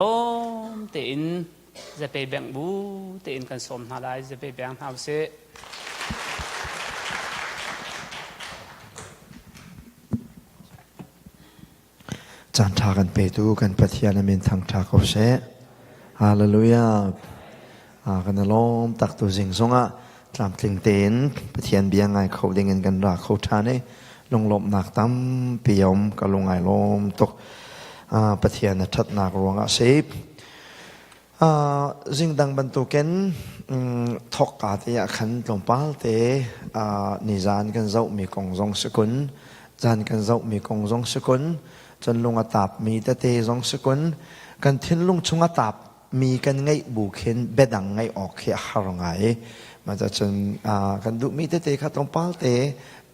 Lawm tein zapei bengh bu tein kan sawm hna lai. Zapei beng hna usih. Caan ṭha kan petu kan Pathian a min thangṭha ko seh. Hallelujah. Kan i lawm tak tu zing zongah tlamtling tein Pathian bia ngai kho ding in kan ra kho ṭhan i lunglawmhnak tampi a um. Ka lung ai lawm tuk. Pathian a ṭhatnak ruangah si. Zingdang bantukin thawkka te ah khan tlawmpal te nizan kan zohmi kong zong si kun, zan kan zohmi kong zong si kun, cun lung a tapmi tete zong si kun, kan thinlung chung a tap mi kan ngeih bu khin biadang ngeih awk khi a har ngai i mah cun kan duhmi tete kha tlawmpal te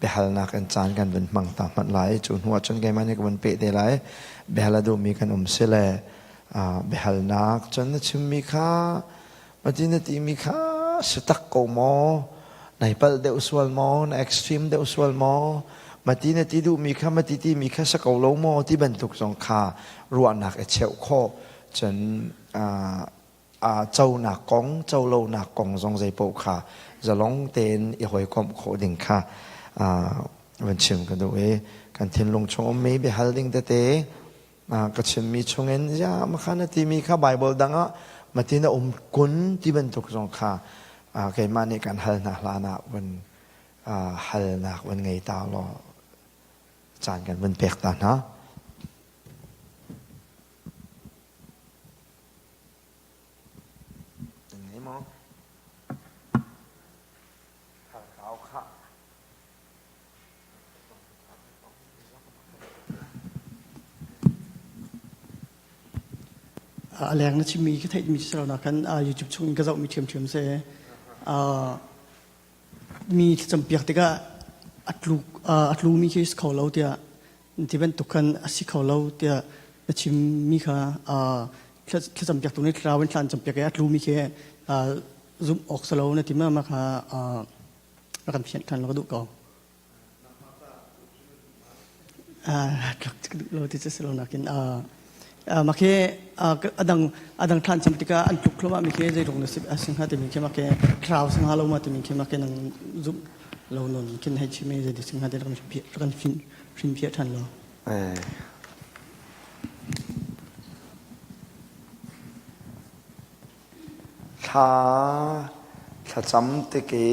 biahalnak in caan kan vun hmang ta hmanh lai. Cu hnu ah cun keimah nih ka vun peh te lai. Biahal a duhmi kan um si le biahalnak cun na chimmi kha mati na timi kha si tak ko maw, nai palh deuh sual maw, na extreme deuh sual maw, mati na ti duhmi kha mati timi kha si ko lo maw ti bantuk zong kha ruahnak i cheuh khawh. Cun conak kong, colonak kong zong zeipaoh kha zalong tein i hawikomh khawh ding kha van chim ka duh i kan thinlung chung ummi biahal ding tete ka chimmi chungin ya makha na timi kha Bible dang ah matin a um kun ti bantuk zong kha keimah nih kan hal hna hlan ah van halnak van ngei ta law caan kan vun pek ta hna. A leng na chimmi ka theihmi si lo nakin YouTube chung in ka zohmi ṭhiamṭhiam si. Mi thlacam piak tikah a tluk a tlumi khi si kho lo tiah ti bantuk khan a si kho lo tiah na chimmi kha thlacam piaktu nih thlarau in thla an campiak i a tlumi khi zumh awk si lo na ti ma mah kha rak kan fianh ṭhan law ka duh ko. Tluk duh lo ti cu si lo nakin mah khi adang adang thlan cam tikah an tluk thluahmah mi khi zeiruang na si a si hnga timi khi mah khi thlarau si hnga lo ma timi khi mah khi nang zumh lo non khin hei chim i zei si hnga ti rak kan hrin phiah ṭhan lo. Thla thlacam tik i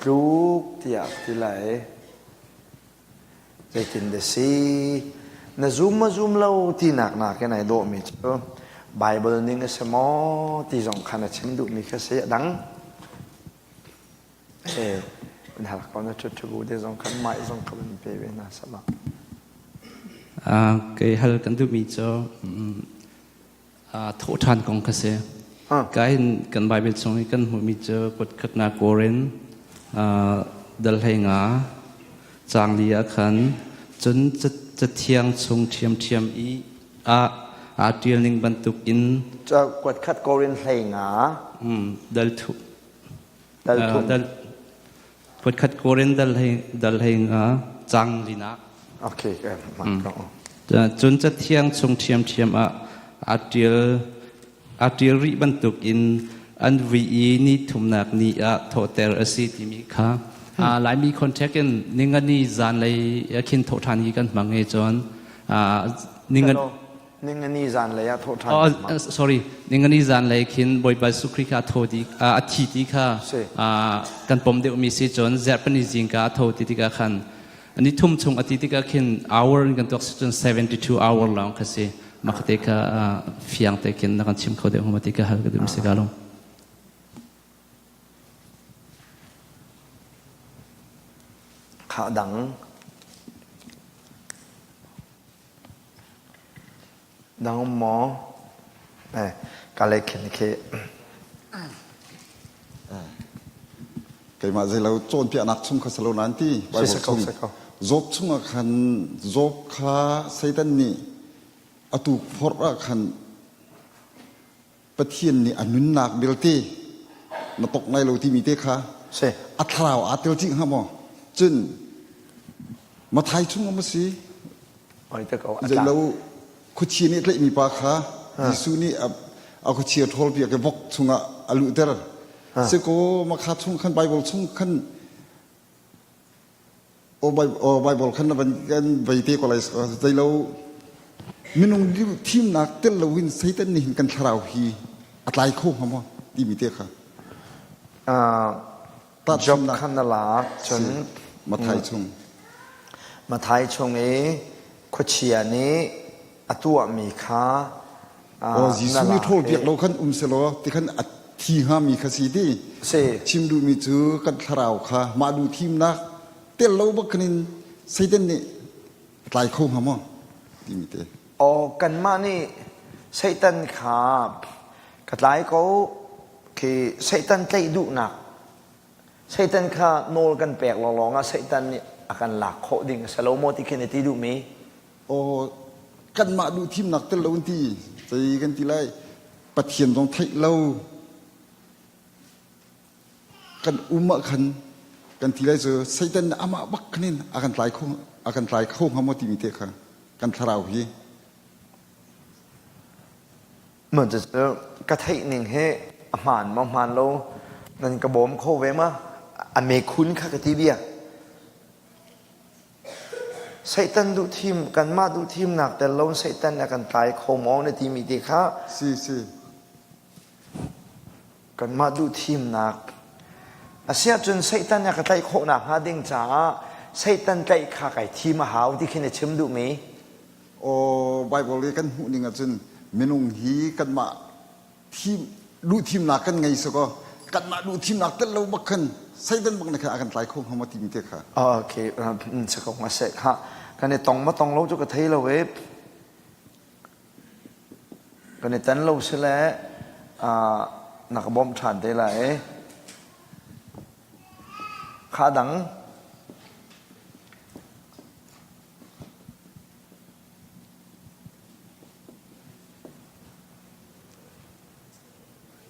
tluk tiah ti lai. Zeitin dah si? Na zum ma zum lo tinak nakin ai dawhmi cu Bible ning a si maw ti zong khan a chim duhmi kha si. A dang in hal ko na ṭhu te zong khan mai zong kha van pe ve hna sama. Kei hal kan duhmi cu thawhṭhan kong kha si. Ka hin kan Bible chung i kan hmuhmi cu kutkhatnak Korin dal hlei nga caang li ah khan cun cathiang chung ṭhiamṭhiam i ah aa ṭial ning bantuk in kuatkhat Korin hlei nga dal thu dal thum dal kuatkhat Korin dal hlei nga caang linak. Okay, Cun Cathiang chung ṭhiamṭhiam ah aa ṭial, aa ṭial rih bantukin an vui i ni thumnak ni ah thawhter a si timi kha Laimi contact in ningani zanlei khin thawh ṭhan hi kan hmang i cun ningan Ningani zanlei ah thawh ṭhan oh, sorry, ningani zanlei khin Bawipa Jesuh Khrih kha a tho ti a thi ti kha kan pom deuhmi si cun zarhpini zingka a tho ti tikah khan Ni thum chung a ti tikah khin hour in kan tuak si cun 72 hour lawng kha si. Mah te kha fiang te khin na kan chim kho deuh hnga ti ka hal ka duh si ka lo. Kha dang dang um maw? Eh, ka le khin khi. Keimah zeilo cawnpiaknak chung kha si lo nain ti Bible chung Job chungah khan Job kha Satan nih a tukforh ah khan Pathian nih a nunnak vialte na tok lai lo timi te kha a thlarau aa tel chih hnga maw? Cun Mathai chung um a si. Zeilo Khuachi nih tlaihmi pa kha Jesuh nih a khuachia ṭhawlpiak i vok chungah a luhter. Sikaw makha chung khan Bible chung khan aw Bible khan na van kan vei te ko lai zeilo minung thimnak tel loin Satan nih hin kan thlarau hi a tlai kho hnga maw timi te kha. Job khan na lak cun Mathai chung. Mathai chung i khuachia nih a tuahmi kha Aw Jesuh nih ṭhawl piak lo khan um selaw ti khan a thi hngami kha si ti. Si. Chim duhmi cu kan thlarau kha mah duh thimnak tel lo bak khan in Satan nih a tlai kho hnga maw timi te. Aw kanmah nih Satan kha ka tlai ko khi Satan tlaih duhnak Satan kha nawl kan pek lawnglawng ah Satan nih a kan lak khawh ding a si lo maw ti khi na ti duhmi? Aw kanmah duh thimnak tel lo in ti zei kan ti lai Pathian zong theih lo kan um ah khan kan ti lai cu Satan nih amah bak khan in a kan tlai kho a kan tlai kho hnga maw timi te kha kan thlarau hi Mah cucu ka theih ning hi a hmaan maw hmaan lo nan ka bawm kho ve ma? A mekhun kha ka ti bia. Satan duh thim kanmah duh thimnak tel lo Satan a kan tlai kho maw na timi te kha si si kanmah duh thimnak a si ahcun Satan a ka tlaih khawh nakhnga ding caah Satan tlaih kha kai thim a hau ti khi na chim duhmi Aw Bible i kan hmuh ning ahcun minung hi kanmah thim duh thimnak kan ngei sakaw kanmah duh thimnak tel lo bak khan Satan bak na khan a kan tlai kho hnga maw timi te kha. Okay, sako nga se kha kan i tong ma tong lo cu ka thei lo e. Kan i tan lo si le na ka bawmh ṭhan te lai e. Kha dang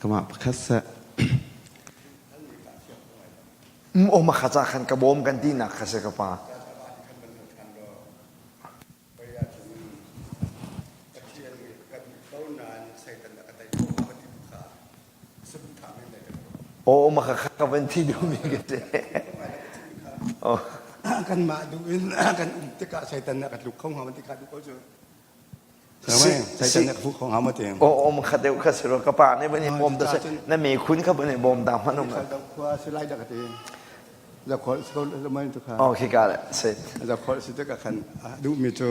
Kamah pakhat seh. Um ma kha ca khan ka bawm kan ti nak kha si ka pa. Aw ma kha ka van thi duhmi ka si. Oh. Kanmah duh in kan um tikah Satan nih a ka tluk kho hnga ti kha duh ko cu. Satan nih a ka fuh kho hnga ma ti. Aw aw ma kha deuh kha si ro ka pa nih van i bawm ta na me khun kha van i bawm ta hman um. Khua si lai dah ka ti. Za khol si ko mai tu kha. Oh khi ka le sit. Za khol si tikah khan duhmi cu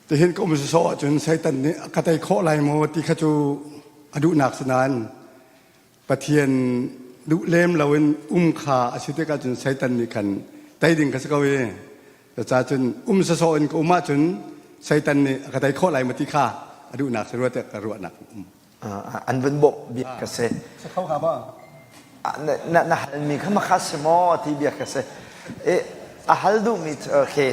Tihin ka um sawsawh ahcun Satan nih a ka tei khawh lai maw ti kha cu a duhnak si nain Pathian duh lem loin um kha a si tikah cun Satan nih khan tei ding ka si ko i cucaah cun um sawsawh in ka um ahcun Satan nih a ka tei khawh lai maw ti kha a duhnak si rua tiah ka ruahnak um. An vun bawmh bia ka si. Sa kho hnga maw? Na na halmi kha makha si maw ti bia ka si. A hal duhmi okay.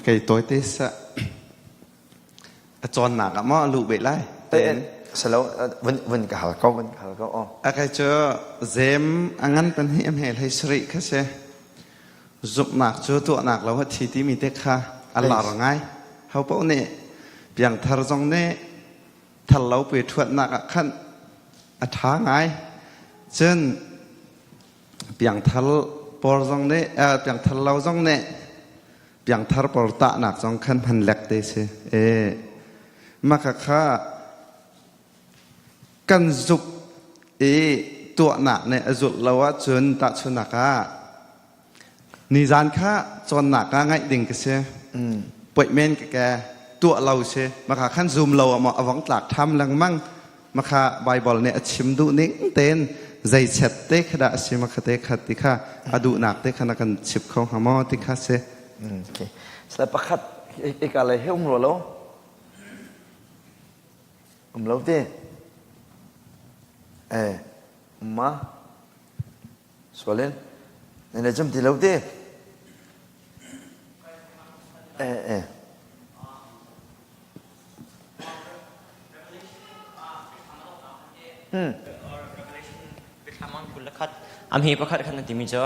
Kei tawite seh a cawnnak ah maw a luh beh lai? Salo vun vun ka hal ko vun ka hal ko aw. A kai cu zem a ngan pan hi a hmel hei sarih kha si. Zumhnak cu tuahnak lo a thi timi te kha a lar ngai. Ho paoh nih piangthar zong nih thal lo pe ṭhuatnak ah khan a ṭha ngai. Cun piangthar pawl zong nih piangthar lo zong nih piangthar pawl tahnak zong khan hman lek te si e maka kha kan zuk i tuahnak nih a zulh lo ahcun tahchunak ah Nizan kha cawnnak ah ngaih ding ka si. Poih men ka ke tuah lo si. Maka khan zoom lo ah maw a vong tlak ṭham lengmang. Maka Bible nih a chim duh ning tein zeiset te kha dah a si maka te kha ti kha a duhnak te kha na kan chip kho hnga maw ti kha si. Okay. Sala pakhat ika le he um rua lo? Um lo te? Eh, um ma? Sualin na le zum ti lo ti. Eh eh. Hmm. A hme pakhat khan na timi cu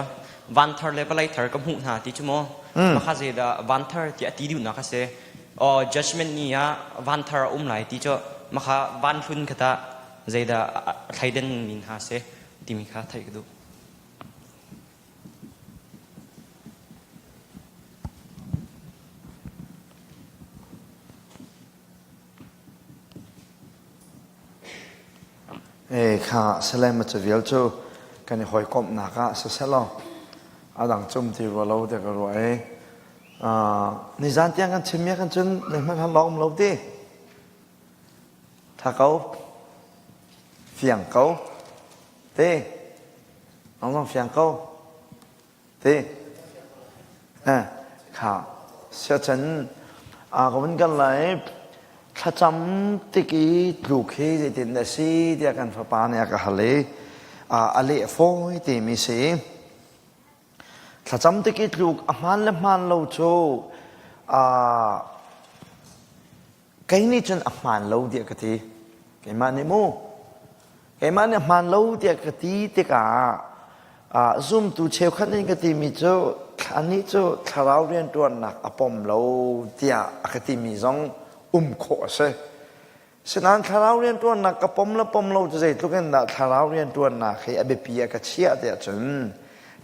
van thar le vawlei thar ka hmuh hna ti cu maw? Mah kha zeidah van thar ti a ti duhnak a si? Oh, judgment ni ah van thar a um lai ti cu mah kha van hlun kha tah zeidah a thleidan mi hna si timi kha theih ka duh. E kha Salem a cavial cu kan i hawikomhnak ah siselaw a dang cum ti rua lo tiah ka ruah i nizan tiang kan chimmi ah khan cun zeihmanh han lawng um lo ti. Tha ko. Fiang ko. Te. Nang zong fiang ko. Ti eh kha siachan a ka vun kan lai thlacam tik i tluk hi zeitin dah si tiah kan fapa nih a ka hal i a leh fawi timi si. Thlacam tik i tluk a hmaan le hmaan lo cu Kei nih cun a hmaan lo tiah ka ti. Keimah nih mu. Keimah nih a hmaan lo tiah ka ti tikah ah zumtu cheukhat nih ka timi cu anih cu thlarau rianṭuannak a pom lo tiah a ka timi zong um khawh a si. Sinain thlarau rianṭuannak ka pom le pom lo cu zeitluk in dah thlarau rianṭuannak hi a biapi ah ka chiah tiah cun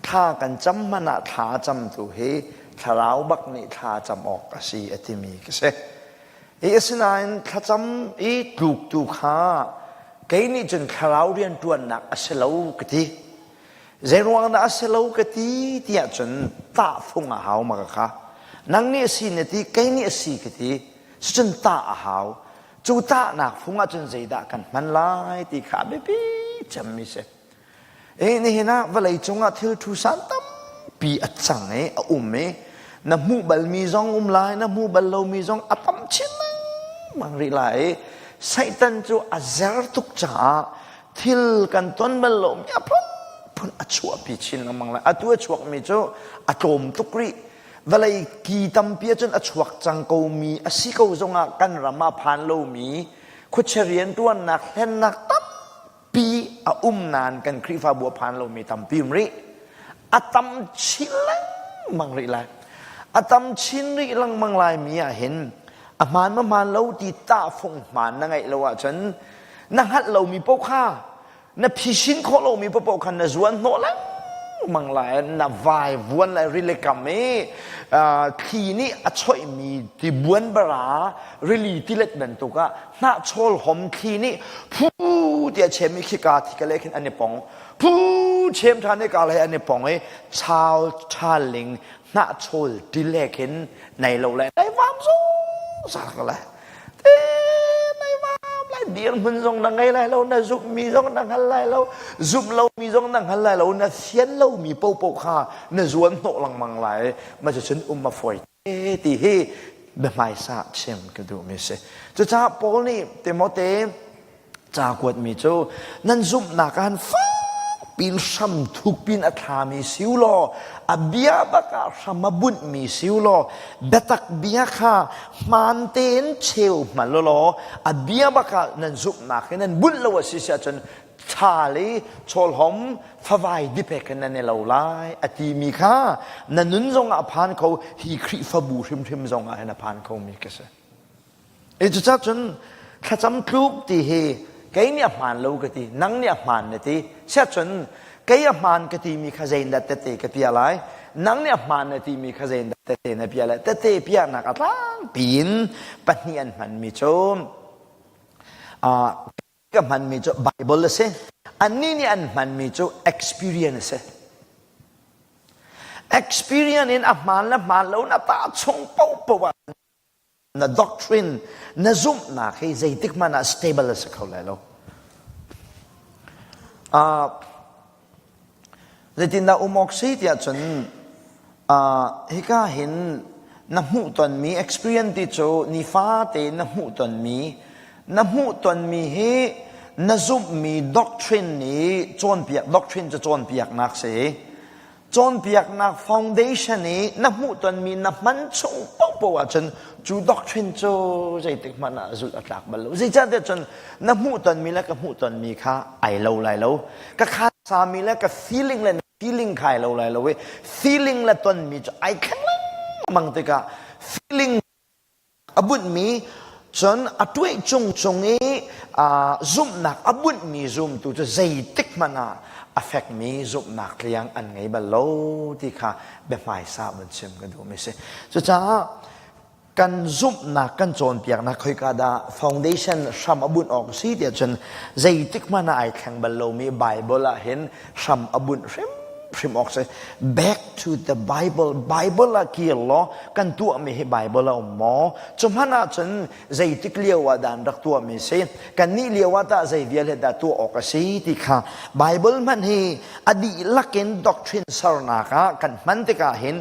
thla kan cam hmanh ah thla a camtu hi thlarau bak nih thla cam awk a si a timi ka si. I asinain thlacam i tluktu kha kei nih cun thlarau rianṭuannak a si lo ka ti. Zeiruang dah a si lo ka ti tiah cun tahfung a hau ma ka kha. Nang nih a si na ti, kei nih a si ka ti. Cucun tah a hau. Cu tahnak fung ah cun zeidah kan hman lai ti kha a biapi cemmi si. E nihin ah vawlei cungah thil thu san tampi a cang i a um i na hmuh balmi zong um lai na hmuh bal lomi zong a tam chin lengmang rih lai i Satan cu a zer tuk caah thil kan ton bal lomi a phunphun a chuahpi chin lengmang lai atu a chuakmi cu a tlawm tuk rih vawlei ki tampi ahcun a chuak cang komi a si ko zongah kan ram ah phan lomi khuachia rianṭuannak hlennak tam pi a um nain kan Khrihfabu a phan lomi tampi um rih. A tam chin lengmang rih lai. A tam chin rih lengmang lai mi ah hin a hmaan ma hmaan lo ti tahfung hmaan na ngeih lo ahcun na hngalh lomi paoh kha na phisin khawh lomi paoh kha na zuan hnawh lengmang lai na vai vuan lai rili kam i thli nih a choihmi tibuan bara rili tilet bantuk ah hnahchawl hom thli nih phu tiah chem i khika thika le khin an i pong phu chem ṭhan i ka le an i pong i chau ṭhaling hnahchawl tile khin nei lo le nei vam zungzal ko lai te nei vam lai dirhmun zong na ngei lai lo na zumhmi zong na hngal lai lo zumh lomi zong na hngal lai lo na fian lomi popo kha na zuan hnawh lengmang lai ma cucun um a fawi ti hi biahmaisa chim ka duhmi si. Cucaah Paul nih Timote ca kuatmi cu nan zumhnak ah fakpin hram thukpin a thlami si u law a bia bak ah hram a bunhmi si u law biatak bia kha hmaan tein cheu hmal u law a bia bak ah nan zumhnak hi nan bunh lo a si si ahcun ṭhal i chawlhom favai dipek in nan i lo lai a timi kha na nun zongah a phan kho hi Khrihfabu hrimhrim zongah hin a phan khomi ka si. E cucaah cun thlacam tluk ti hi kei nih a hmaan lo ka ti nang nih a hmaan na ti siahcun kei a hmaan ka timi kha zeidah tete ka piah lai nang nih a hmaan na timi kha zeidah tete na piah lai tete piahnak a tlangpi in pahnih an hmanmi cu ka hmanmi cu Bible a si. Annih nih an hmanmi cu experience a si. Experience in a hmaan le hmaan lo na tah chung paohpaoh ah na doctrine, na zumhnak hi zeitik hmanh ah stable a si kho lai lo. Uh, Zeitindah um awk si tiah cun uh, hika hin na hmuhtonmi experience ti cu nifate na hmuhtonmi na hmuhtonmi hi na zumhmi doctrine nih cawnpiak doctrine cu cawnpiaknak si cawnpiaknak foundation i na hmuhtonmi na hman chung paohpaoh ahcun cu doctrine cu zeitik hmanh ah zulh a tlak bal lo zeicahtiah cun na hmuhtonmi le ka hmuhtonmi kha ai lo lai lo ka kha Sami le ka feeling le feeling khai lo lai lo i feeling le tonmi cu ai thleng lengmang tikah feeling a bunhmi cun a tuih cung cung i zumhnak a bunhmi zumtu cu zeitik hmanh ah a fekmi zumhnak tliang an ngei bal lo ti kha biahmaisa vun chim ka duhmi si. Cucaah kan zumhnak kan cawnpiaknak khoika dah foundation hram a bunh awk si tiah cun zeitik hmanh ah ai thleng bal lomi Bible ah hin hram a bunh hrimhrim awk si. Back to the Bible. Bible ah kir law kan tuahmi hi Bible a um maw? Cu hmanh ah cun zeitik lio ah dah an rak tuahmi si? Kannih lio ah tah zei vial he dah tuah awk a si ti kha Bible hmanh hi a dihlak in doctrine sernak ah kan hman tikah hin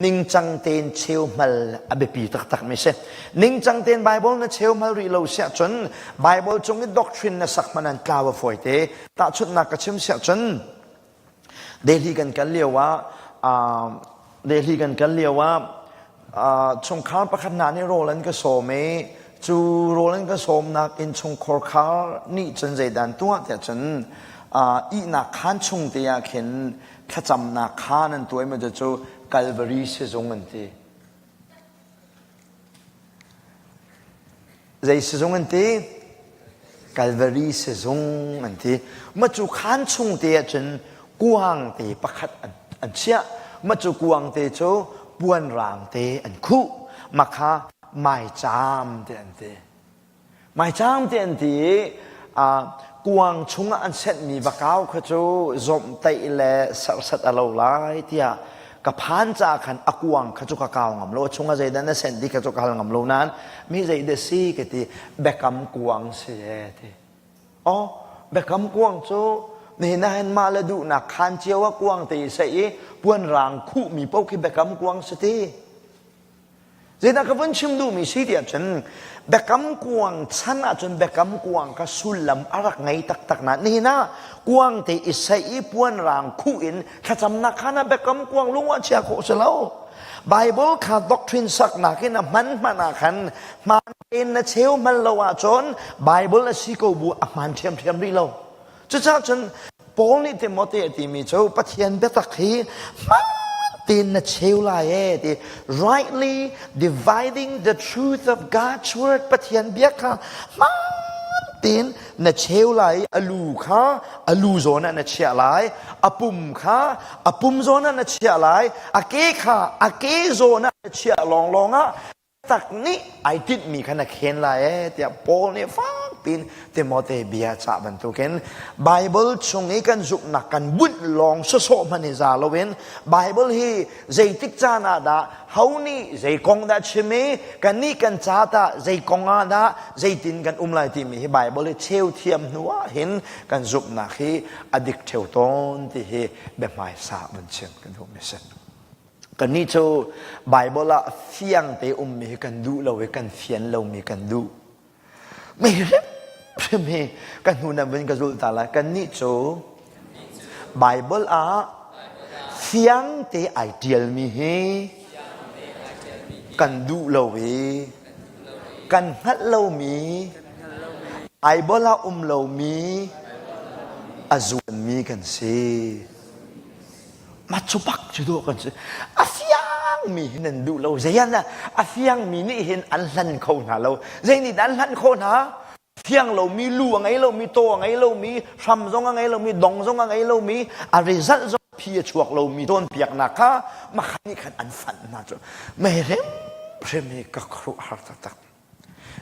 ningcang tein cheuhmal a biapi taktak mi si. Ningcang tein Bible na cheuhmal rih lo siah cun Bible cung i doctrine na sak hmanh an tlau a fawi te. Tahchunhnak ka chim siah cun Delhi kan kal lio ah Delhi kan kal lio ah chungkhar pakhat hna nih rawl an ka sawm i cu rawl an ka sawmnak innchungkhar khar nih cun zeidan tuah tiah cun ihnak khaan chung te ah khin thlacamnak khaan an tuah i cu Calvary sizung an ti. Zei sizung an ti? Calvary sizung an ti. Mah cu khaan chung te ah cun kuang te pakhat an chiah. Mah cu kuang te cu puan raang te an khuh. Mah kha maicaam te an ti. Maicaam te an ti i kuang chungah an senhmi vakau kha cu zawmhtaih le serhsat a lo lai tiah ka phan caah khan a kuang kha cu ka kau ngam lo. A chungah zeidah na senh ti kha cu ka hal ngam lo nain mi zeidah si ka ti biakam kuang si e ti. Aw biakam kuang cu nihin ah hin mah le duhnak khaan cio ah kuang te i saih i puan raang khuhmi paoh khi biakam kuang si ti. Zeidah ka vun chim duhmi si tiah cun biakam kuang chan ahcun biakam kuang kha sullam a rak ngei taktak na nihin ah kuang te i saih i puan raang khuh in thlacamnak khan ah biakam kuang lung ah chia khawh si lo. Bible kha doctrine saknak in a hman hman ah khan hmaan tein na cheu hman lo ahcun Bible a si ko bu a hmaan ṭhiamṭhiam rih lo. Cucaah cun Paul nih Timote a timi cu Pathian biatak hi hmaan tein na cheu lai e ti rightly dividing the truth of God's word Pathian bia kha hmaan tein na cheu lai i a lu kha a lu zawn ah na chiah lai a pum kha a pum zawn ah na chiah lai a ke kha a ke zawn ah na chiah lawnglawng ah tak nih ai tinhmi kha na khen lai ee tiah Paul nih fak piin Timote bia cah bantukin Bible chung i kan zumhnak kan bunh lawng sawsawh hmanh i za loin Bible hi zeitik caan ah dah ho nih zei kong dah chim i kannih kan ca tah zei kong ah dah zeitin kan um lai timi hi Bible hi cheu thiam hnu ah hin kan zumhnak hi a dik ṭheo tawn ti hi biahmaisa vun chim kan duhmi si. Kannih cu Baibal ah fiang te ummi hi kan duh lo i kan fian lomi kan duh. Mei hrimhrim hi ka hnu nan vun ka zulh ta lai. Kannih cu Baibal ah fiang te ai ṭialmi hi kan duh lo i kan hngalh lomi Baibal ah um lomi a zuanmi kan si. Mah cu bak cu dawh kan si. A fiangmi hin an duh lo. Zei an a fiangmi nih hin an hlan kho hna lo. Zei nih dah an hlan khawh hna? Fiang lomi, lu a ngei lomi, taw a ngei lomi, hram zong a ngei lomi, dong zong a ngei lomi, a result zong phi a chuak lomi cawnpiaknak kha makha nih khan an fanh hna cu. Mei hrimhrim hi ka khuaruahhar taktak.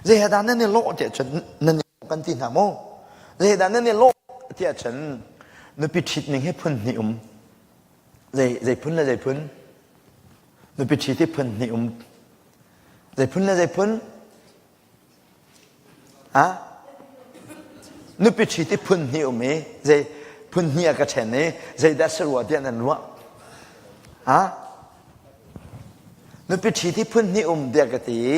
Zei dah nan i lawh tiah cun nan i kan ti hna maw? Zei dah nan i lawh tiah cun nupi ṭhit ning hi phun hnih um. Zei zei phun le zei phun? Nupi ṭhit hi phun hnih um. Zei phun le zei phun? Ha? Nupi ṭhit hi phun hnih um i zei phun hnih a ka ṭhen i zeidah si rua tiah nan ruah? Ha? Nupi ṭhit hi phun hnih um tiah ka ti i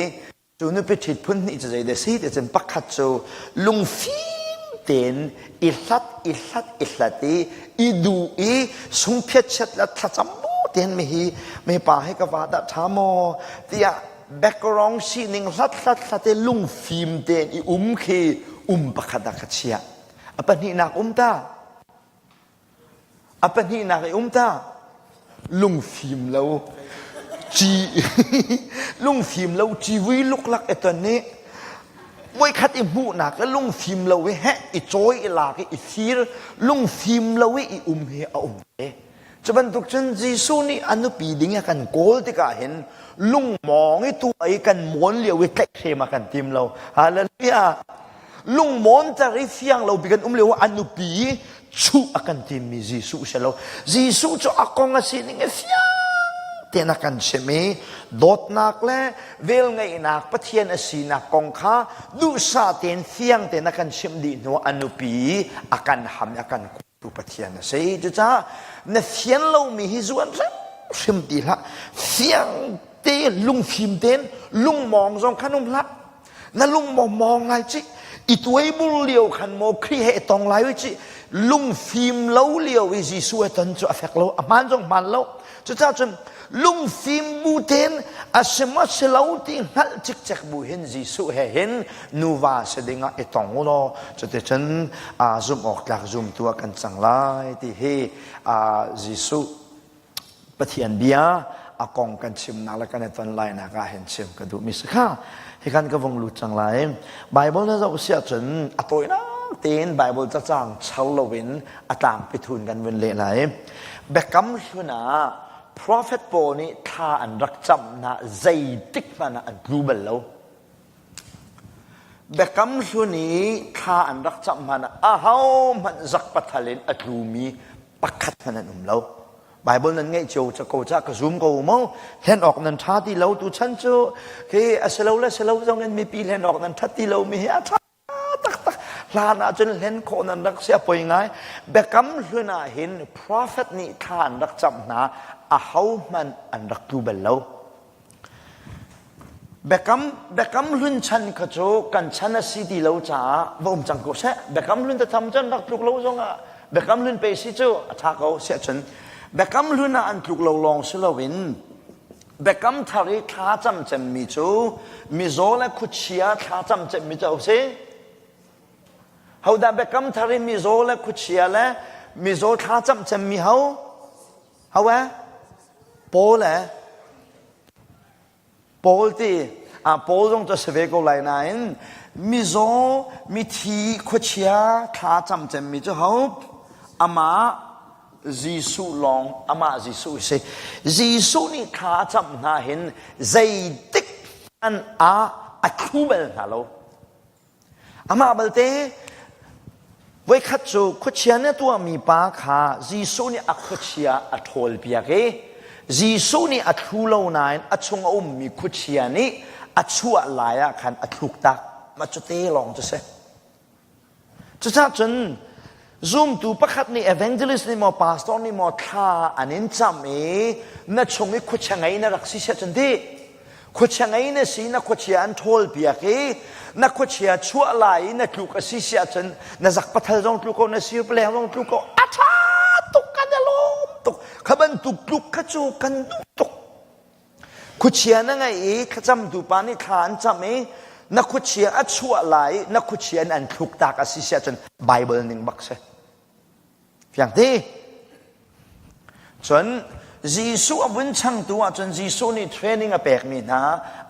cu nupi ṭhit phun hnih cu zeidah si ti cun pakhat cu lungfim tein i hlat i hlat i hlat i i duh i sungphiatchiat le thlacam bu tein mihi mipa hi ka va dah ṭha maw tiah background sining hlat hlat hlat i lungfim tein i um khi um pakhat ah ka chiah. A pahnihnak um ta. A pahnihnak i um ta lungfim lo ci lungfim lo civui luklak i ton i voikhat i hmuhnak le lungfim lo i heh i cawi i lak i i fir lungfim lo i i um hi a um ve. Cu bantuk cun Jesuh nih a nupi ding a kan kawl tikah hin lungmawng i tu i kan mawn lio i tlaihhrem a kan tim lo. Hallelujah! Lungmawnter i fiang lo bi kan um lio a nupi i chuh a kan timmi Jesuh si lo. Jesuh cu a kong a sining i fiang tein a kan chimh i dawtnak le velngeihnak Pathian a sinak kong kha duhsah tein fiang tein a kan chimh dih hnu a nupi a kan ham i a kan tu Pathian a si. Cucaah na fian lomi hi zuan hrimhrim ti hlah. Fiang te lungfim tein lungmawng zong khan um hlah. Na lungmawng mawng lai ci. I tuaibur lio khan maw Khrih he i tong lai ci. Lungfim lo lio i Jesuh he ton cu a fek lo, a hmaan zong hmaan lo. Cucaah cun lungfim bu tein a si maw si lo ti hngalh cikcek bu hin Jesuh he hin nuva si ding ah i tong u law cuticun zumh awk tlak zumtu ah kan cang lai ti hi Jesuh Pathian bia a kong kan chimnak le kan i ton lainak ah hin chim ka duhmi si kha hikan ka vung lut cang lai Bible na zoh si ahcun a tawinak tein Bible cacang char loin a tlangpi thun kan vun leh lai Biakam hlun ah prophet pawl nih thla an rak camh hna zeitik hmanh ah an tlu bal lo Biakam hlun i thla an rak camh hmanh ah ahohmanh zak pathal in a tlumi pakhat hmanh an um lo. Bible nan ngeih cio ca ko ca ka zum ko mu. Hlen awk nan ṭha ti lo tu chan cu khi a si lo le si lo zong in mipi hlen awk nan ṭhat ti lo mi hi a ṭha taktak. Hlan ah cun hlen khawh nan rak si a poi ngai. Biakam hlun ah hin prophet nih thla an rak camh hna ahohmanh an rak tlu bal lo. Biakam, biakam hlun chan kha cu kan chan a si ti lo caah va um cang ko seh. Biakam hlun tatham cun rak tluk lo zongah biakam hlun pe si cu a ṭha ko siah cun biakam hlun ah an tluk lo lawng si loin biakam thar i thla cam cemmi cu mizaw le khuachia thla cam cemmi cu a si. Hodah biakam thar i mizaw le khuachia le mizaw thla cam cemmi ho? Ho eh? Paul eh? Paul ti ah Paul zong cu a si ve ko lai nain mizaw mithi khuachia thla cam cemmi cu ho amah Jesuh lawng amah Jesuh si Jesuh nih thla a cam hna hin zeitik hmanh ah a thlu bal hna lo Amah balte voikhat cu khuachia nih a tuahmi pa kha Jesuh nih a khuachia a ṭhawlpiak i Jesuh nih a thlu lo nain a chung a ummi khuachia nih a chuah lai ah khan a thluktak. Mah cu te lawng cu si. Cucaah cun Zumtu pakhat nih evangelist nih maw pastor nih maw thla an in camh i na chung i khuachia ngei na rak si siah cun ti khuachia ngei na si na khuachia an ṭhawl piak i na khuachia chuah lai i na tluk a si siah cun na zak pathal zong tlu ko na sir paleng zong tlu ko a ṭha tuk kan i lawm tuk kha bantuk tluk kha cu kan duh tuk Khuachia na ngeih i thlacamtu pa nih thla an cam i na khuachia a chuah lai i na khuachia in an thluk tak a si si ahcun Bible ning bak si. Fiang ti? Cun Jesuh a vun changtu ahcun Jesuh nih training a pekmi hna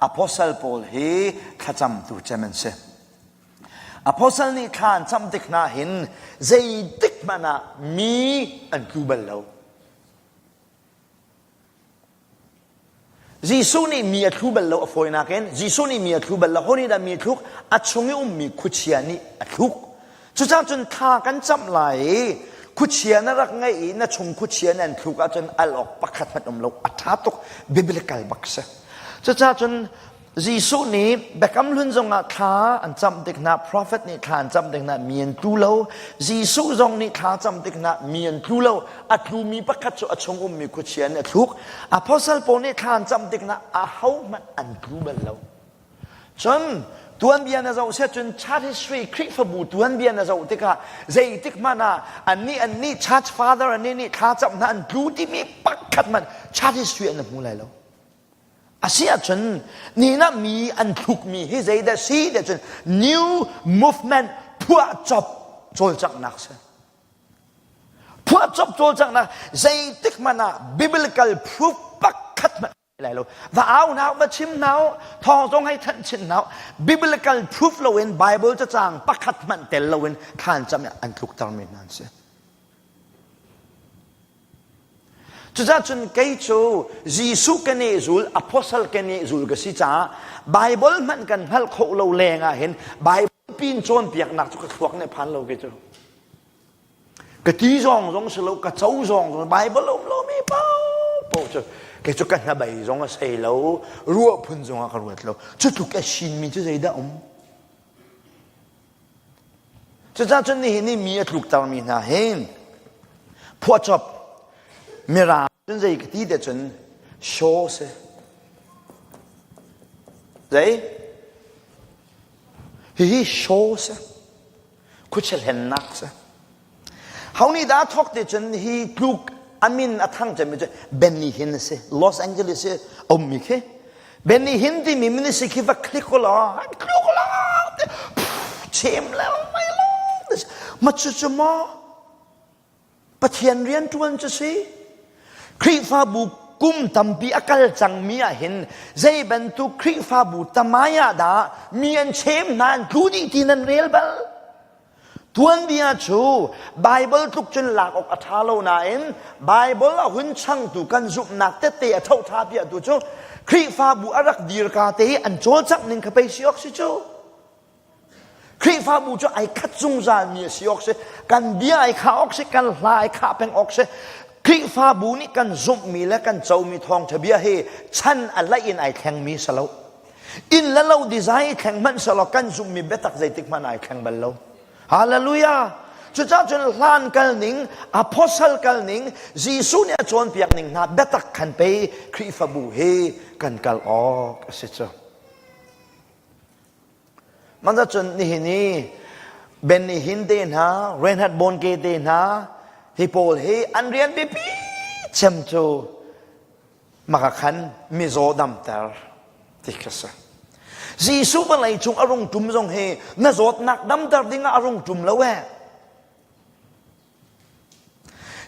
apostle pawl hi thlacamtu cem an si. Apostle nih thla an cam tik hna hin zeitik hmanh ah mi an tlu bal lo. Jesuh nih mi a thlu bal lo a fawinak in Jesuh nih mi a thlu bal lo ho nih dah mi a thluk a chung i ummi khuachia nih a thluk cucaah cun thla kan camh lai i khuachia na rak ngeih i na chung khuachia nih an thluk ahcun al awk pakhat hmanh um lo a ṭha tuk biblical bak si cucaah cun Jesuh nih Biakam Hlun zongah thla an camh tik hna, prophet nih thla an camh tik hna, mi an tlu lo. Jesuh zong nih thla camh tik hna, mi an tlu lo. A tlumi pakhat cu a chung ummi khuachia nih a thluk. Apostle pawl nih thla an camh tik hna, ahohmanh an tlu bal lo. Cun tuanbia na zoh siah cun church history Khrihfabu tuanbia na zoh tikah zeitik hmanh ah annih annih church father annih nih thla camh hna an tlu timi pakhat hmanh church history an hmu lai lo. A si ahcun nihin ah mi an thlukmi hi zeidah si ti ahcun new movement phuahcop cawlcanghnak si. Phuahcop cawlcanghnak zeitik hmanh ah biblical proof pakhat hmanh lai lo. Va au hna, va chim hna, thawng zong hei thanh chin hna. Biblical proof loin Bible cacang pakhat hmanh tel loin thlan cam an tlukter mi hna an si. Cucaah cun kei cu Jesuh ka nehzul, apostle ka nehzul ka si caah Bible hmanh kan hngalh khawh lo leng ah hin Bible pin cawnpiaknak cu ka thluak nih phan lo kei cu. Ka ti zong zong si lo, ka co zong zong Bible um lomi paohpaoh cu kei cu ka hnabei zong a sei lo, ruah phun zong ah ka ruat lo. Cu tluk a sinmi cu zeidah um? Cucaah cun nihin i mi a tluktermi hna hi phuahcop mirang cun zei ka ti te cun show si. Zei? Hihi show si. Khuachia hlennak si. Ho nih dah thawk te cun hi tluk a min a thang cemmi cu Benny Hinn a si. Los Angeles i a ummi khi. Benny Hinn timi ministry khi va click u law, tluk law, chem le mai lo. Ma cu cu maw Pathian rian ṭuan cu si? Khrihfabu kum tampi a kal cangmi ah hin zei bantuk Khrihfabu tamai ah dah mi an chem hna an tlu dih ti nan rel bal? Tuanbia cu Baibal tluk cun lak awk a ṭha lo nain Baibal a hun changtu kan zumhnak tette a ṭhoṭha piahtu cu Khrihfabu a rak dirka te i an cawlcangh ning kha pei si awk si cu. Khrihfabu cu ai khat zungzalmi a si awk si. Kan bia ai khah awk si, kan hla ai khah peng awk si. Khrihfabu nih kan zumhmi le kan comi thawngṭha bia hi chan a laih in ai thlengmi si lo. Inn le lo design i thleng hmanh selaw kan zumhmi biatak zeitik hmanh ai thleng bal lo. Hallelujah! Cucaah cun hlan kal ning, apostle kal ning, Jesuh nih a cawnpiak ning hna biatak khan pei Khrihfabu hi kan kal awk a si cu. Mah cun nihin i Benny Hinn te hna, Reinhard Bonnke te hna, hi pawl hi an rian biapi cem cu maka khan mizaw damter ti kha si. Jesuh vawlei cung a rung ṭum zong hi na zawtnak damter dingah a rung ṭum lo eh.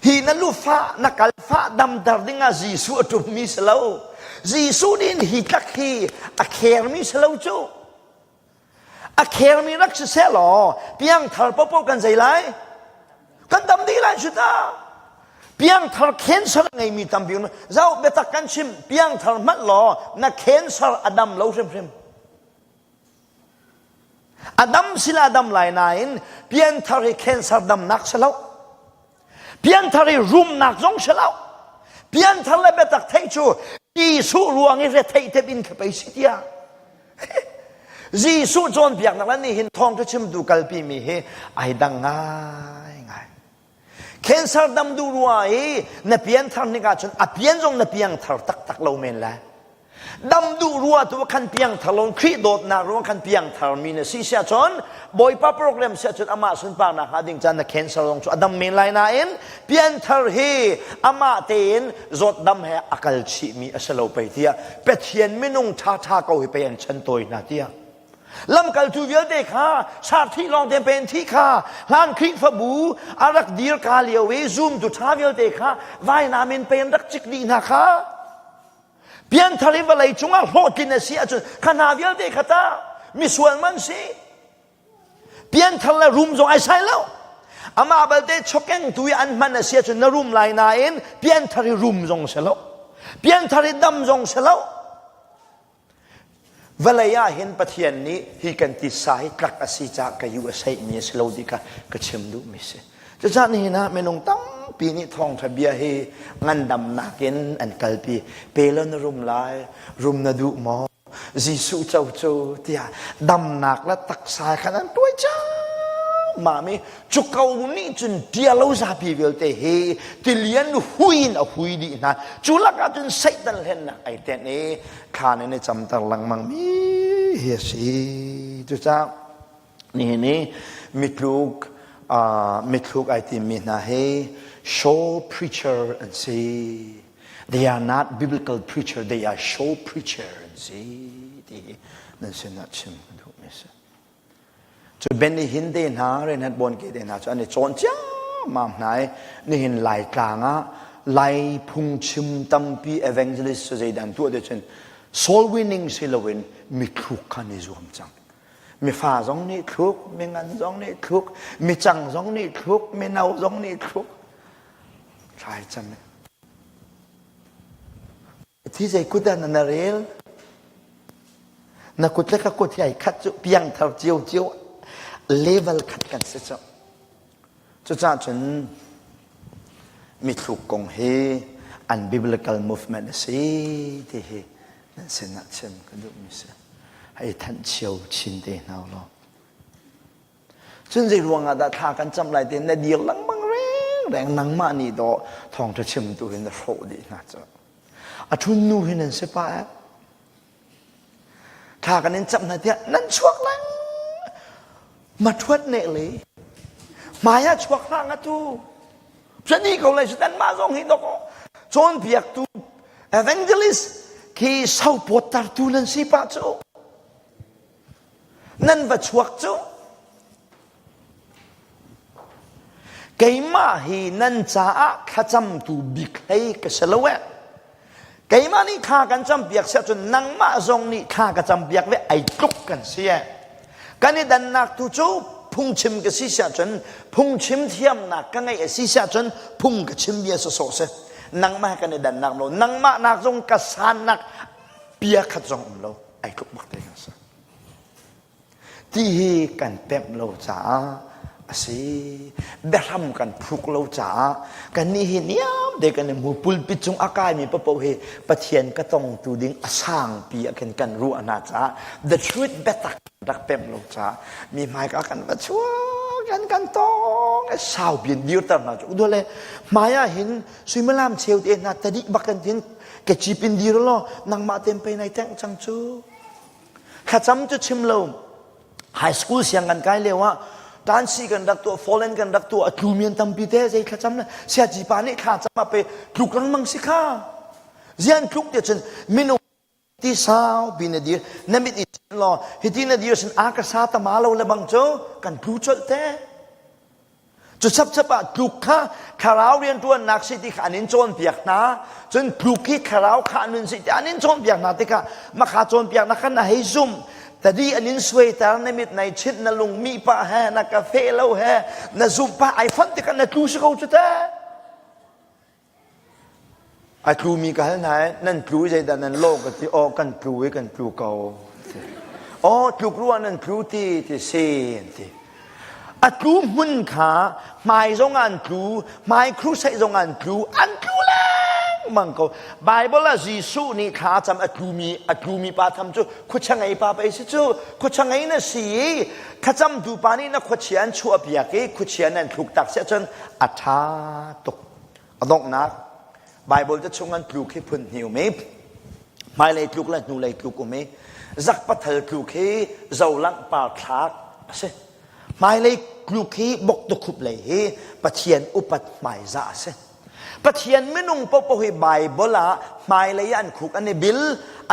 Hi na lufah na kalfah damter dingah Jesuh a ṭummi si lo. Jesuh nih hi tlak hi a khermi si lo cu. A khermi rak si seh law piangthar popo kan zei lai? Kan dam dih lai cu ta. Piangthar cancer a ngeimi tampi um. Zoh biatak kan chim piangthar hmanh law na cancer a dam lo hrimhrim. A dam sila dam lai nain pianthar hi cancer damnak si lo. Pianthar i rumnak zong si lo. Pianthar le biatak theih cu Jesuh ruang i retheih tep in kha pei si tiah. Jesuh cawnpiaknak le nihin thawngṭha chimtu kalpi mi hi ai dang ngai ngai. Cancer dam duh rua i na pianthar nik ahcun a pian zong na piangthar taktak lo men lai. Dam duh rua tu khan piangthar lo Khrih dawtnak ruang khan piangthar mi na si sia cun Bawipa program sia cun amah sunparnak hnga ding caan na cancer zong cu a dam men lai nain pianthar hi amah tein zawt dam he a kal chih mi a si lo pei tiah Pathian minung ṭha ṭha ko hi pei an chan tawi hna tiah lamkaltu vialte kha sarthi lawng te pen thi kha hlan Khrihfabu a rak dir ka lio i zumtu ṭha vialte kha vainam in pen rak cik dih hna kha Pianthar i vawlei cungah hlawhtlin a si ahcun kha hna vialte kha ta misual man si. Pianthar le rum zong ai sai lo. Amah balte chokengtu i an hman a si ahcun na rum lai nain pianthar i rum zong si lo. Pianthar i dam zong si lo. Vawlei ah hin Pathian nih hi kan titsa hi tlak a si caah ka yu a seihmi a si lo ti kha ka chim duhmi si. Cucaah nihin ah minung tampi nih thawngṭha bia hi ngandamnak in an kalpi. Pe law na rum lai, rum na duh maw? Jesuh co cu tiah damnak le taksa khan an tuai ciammam i cu ko nih cun ṭialo zapi vialte hi tilian hui in a hui dih hna. Cu lakah cun Satan hlennak ai tenh i thlan in i camter lengmang mi hi a si. Cucaah nihin i mitluk uh, mithluk ai timmi hna hi show preacher an si. They are not biblical preacher, they are show preacher an si ti hi nan sinah chim ka duhmi si. Cu Benny Hinn te hna, Reinhard Bonnke te hna cu an i cawn cia. ṭhiammam hna i nihin Laitlang ah Lai phungchim tampi evangelist cu zeidah an tuah ti cun soul winning si loin mithluk kha an i zuam cang. Mifa zong nih thluk, mingan zong nih thluk, micang zong nih thluk, mino zong nih thluk. Thlai cam. Thi zei kut ah na rel? Na kut le ka kut hi ai khat cu piangthar cio cio level khat kan si cu. Cucaah cun mithluk kong hi an biblical movement a si ti hi nan sinah chim ka duhmi si. Hei thanh cio chin te hna law. Cun zei ruangah dah thla kan cam lai ti na dir lengmang reng reng nangmah nih dawh thawngṭha chimtu hin na hrawh dih hna cu. A ṭhun nu hi nan si pah eh. Thla kan in camh hna tiah nan chuak leng. Ma ṭhuat ne le hmai ah chuak hlah nga tu. Cani ko lai nan mah zong hi dok cawnpiaktu evangelist khi sopawttertu nan si pah cu. Nan va chuak cu. Keimah hi nan caah thlacamtu bik hlei ka si lo eh. Keimah nih thla kan campiak si ahcun nangmah zong nih thla ka campiak ve ai tluk kan si eh. Kan i dannak tu cu phungchim ka si si ahcun phungchim thiamnak ka ngeih a si si ahcun phung ka chim bia sawsawh si. Nangmah kan i dannak lo. Nangmah nak zong ka sannak bia khat zong um lo. Ai tluk bak te kan si. Ti hi kan pemh lo caah a si. Biahram kan phuk lo caah kannih hi niam te kan i hmu pulpit cung a kaimi paoh hi Pathian ka tongtu ding a sangpi ah khin kan ruah hna caah the truth biatak rak pemh lo caah mi hmaika kan va chuak kan kan tong sau piin dirter hna cu dole hmai ah hin suimilam cheu te hna tadih bak kan tin ke chip in dir law nangmah tem pe nai teng cang cu Thlacam cu chim lo. High school siang kan kai lio ah tansi kan rak tuah, fallen kan rak tuah, a tlumi an tampi te zei thlacam le siaci pa nih thla cam ah pe tluk lengmang si kha. Zian tluk te cun minung ti sau bi na dir na mit i law hiti na dir sin a ka sa tama lo le bang cu kan tlu colh te. Cu chapchap ah tluk kha thlarau rianṭuannak si ti kha an in cawnpiak hna. Cun tluk hi thlarau kha nun si ti an in cawnpiak hna tikah makha cawnpiaknak khan na hei zumh. Tadi an in suaiter na mit nai chinh na lung mi pah he na ka fe lo he na zumh pah ai fonh tikah na tlu si ko cu teh. A tlumi ka hal hna i nan tlu i zeidah nan lawh ka ti. Aw kan tlu i kan tlu ko. Aw tluk ruah nan tlu ti ti si an ti. A tlu hmun kha hmai zong an tlu, hmai crusade zong an tlu, an tlu lengmang ko. Bible ah Jesuh nih thla cam a tlumi a tlumi pa tham cu khuachia ngei pa pei si cu khuachia ngei na si i thlacamtu pa nih na khuachia an chuahpiak i khuachia nan thluk tak si ahcun a ṭha tuk. A donghnak Bible te chung an tluk hi phun hnih um i hmailei tluk le hnulei tluk um i zakpathal tluk hi zolangh par thlak a si. Hmailei tluk hi boktukhup lei hi Pathian upat hmaizah a si. Pathian minung paohpaoh hi Bible ah hmailei an khuk an i bil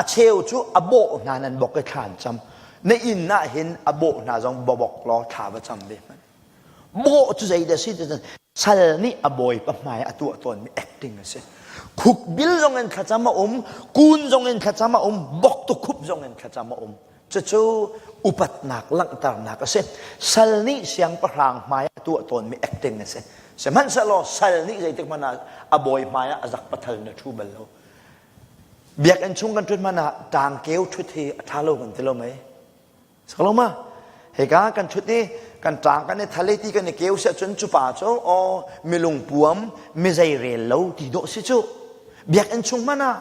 a cheu cu a bawh hna nan bok i thla an cam. Na inn ah hin a bawh hna zong bawk law thla va cam ve hmanh. Bawh cu zeidah a si ti cun sal nih a bawipa hmai a tuah tawnmi acting a si. Khukbil zong in thlacam a um, kun zong in thlacam a um, bok tukhup zong in thlacam a um. Cucu upatnak langhternak a si. Sal nih siangpahrang hmai a tuah tawnmi acting a si. Sihmanhsehlaw sal nih zeitik hmanh ah a bawi hmai ah a zak pathal in a ṭhu bal lo. Biakinn chung kan ṭhut hmanh ah ṭangkeu ṭhut hi a ṭha lo kan ti lo mei? Sakloma hika kan ṭhut i kan ṭang kan i thal i ti kan i keu siah cun cu pa cu aw milung puam mizei rel lo ti dawh si cu biakinn chung hmanh ah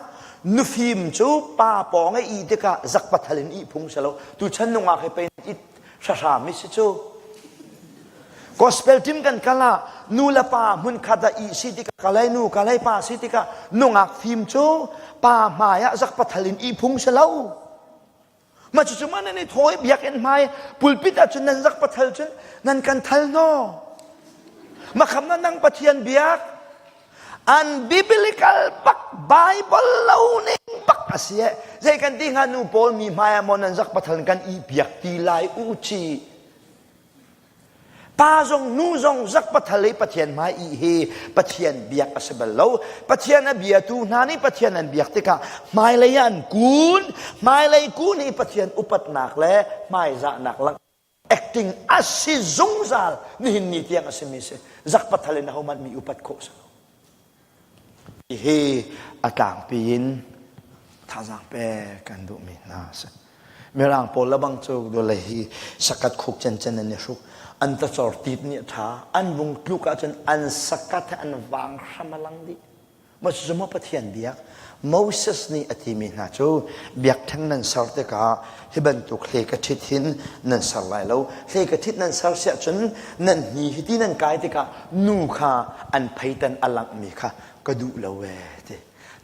nufim cu pa pawng i ih tikah zakpathal in ih phung si lo tuchan nungak hi pei it hrahram i si cu gospel team kan kal ah nu le pa hmunkhat ah ih si tikah kalay nu kalay pa si tikah nungak fim cu pa hmai ah zakpathal in ih phung si lo Mah cucu mah nan i thaw i biakinn hmai pulpit ah cun nan zak pathal cun nan kan thal hnaw. Makham na nang Pathian biak unbiblical bak Bible lo ning bak a si eh. Zei kan ti hnga nu pawl mi hmai ah maw nan zak pathal kan i biak ti lai u ci. Pa zong nu zong zak pathal i Pathian hmai i hi Pathian biak a si bal lo. Pathian a biatu hna nih Pathian an biak tikah hmailei ah an kun. Hmailei kun hi Pathian upatnak le hmaizahnak lang acting a si zungzal nihin ni tiang a simi si. Zak pathal in ahohmanh mi upat khawh si lo. Hihi a tlangpi in thazaang pek kan duhmi hna a si. Mirang pawl le bang cu dole hi sakat khuk cencen an i hruk. An tacor tit nih a ṭha. An vung tluk ahcun an sakat he an vang hram a lang dih. Maw cucu maw Pathian biak? Moses nih a timi hna cu biakṭheng nan ser tikah hi bantuk hle ka ṭhit hin nan ser lai lo. Hle ka ṭhit nan ser siah cun nan hni hi ti nan kai tikah nu kha an pheitan a langhmi kha ka duh lo ee ti.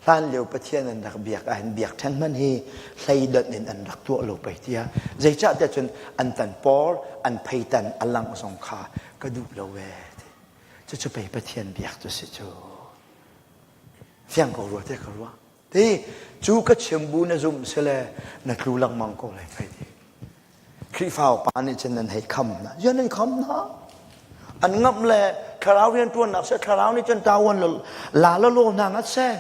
Hlan lio Pathian an rak biak ahhin biakṭheng hmanh hi hleidonh in an rak tuah lo pei tiah. Zeicah tiah cun an tan por, an pheitan a langh zong kha ka duh lo ee ti. Cucu pei Pathian biak cu si cu. Fiang ko rua te ka ruah. Ti cu ka chim bu na zumh sile na tlu lengmang ko lai pei ti. Khrihfa upa nih cun nan hei kham hna. Ziah nan kham hna? An ngamh le thlarau rianṭuannak seh, thlarau nih cun ṭawan la la law hna ngat seh,